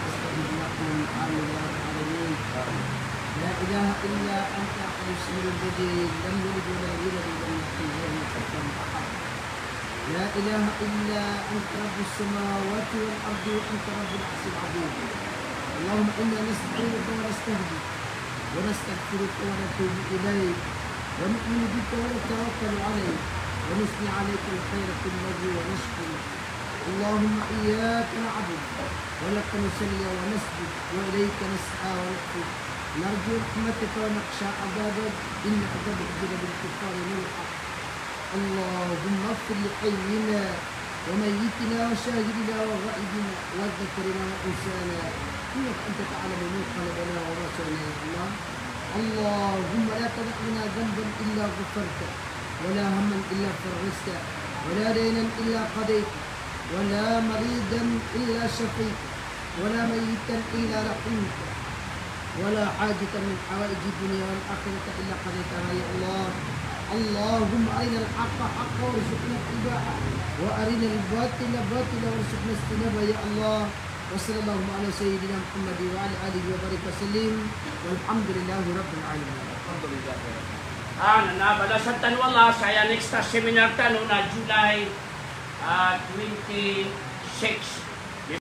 فاستجب لكم. آمين يا رب العالمين. لا إله إلا أنت الحي الصمد الذي لم يلد ولم يولد ولم يكن له كفوا أحد. لا إله إلا أنت رب السماوات والأرض وأنت رب العرش العظيم. اللهم إنا نستعينك ونستهديك ونستغفرك ونتوب إليك ونؤمن بك ونتوكل عليك ونثني عليك الخير كله ونشكرك. اللهم إياك نعبد ولك نصلي ونسجد وإليك نسعى ونحفد. نرجو رحمتك ونخشى عذابك إن عذابك جد بالكفار ملحق. اللهم اغفر لحينا وميتنا وشاهدنا وغائبنا وذكرنا وأنثانا إنك أنت تعلم مقلبنا ومثوانا يا الله. اللهم لا تدع لنا ذنبا إلا غفرته ولا هما إلا فرجته ولا دينا إلا قضيته ولا مريضا إلا شفيته ولا ميتا إلا رحمته ولا حاجة من حوائج الدنيا والآخرة إلا قضيتها يا الله. اللهم أرنا الحق حقا وارزقنا اتباعه وأرنا الباطل باطلا وارزقنا اجتنابه يا الله. وصلى الله على سيدنا محمد وعلى آله وبارك وسلم والحمد لله رب العالمين. Alhamdulillah. Ah, na, na, balasan tano o Allah sa aya next a seminar tano na July, ah, twenty-six.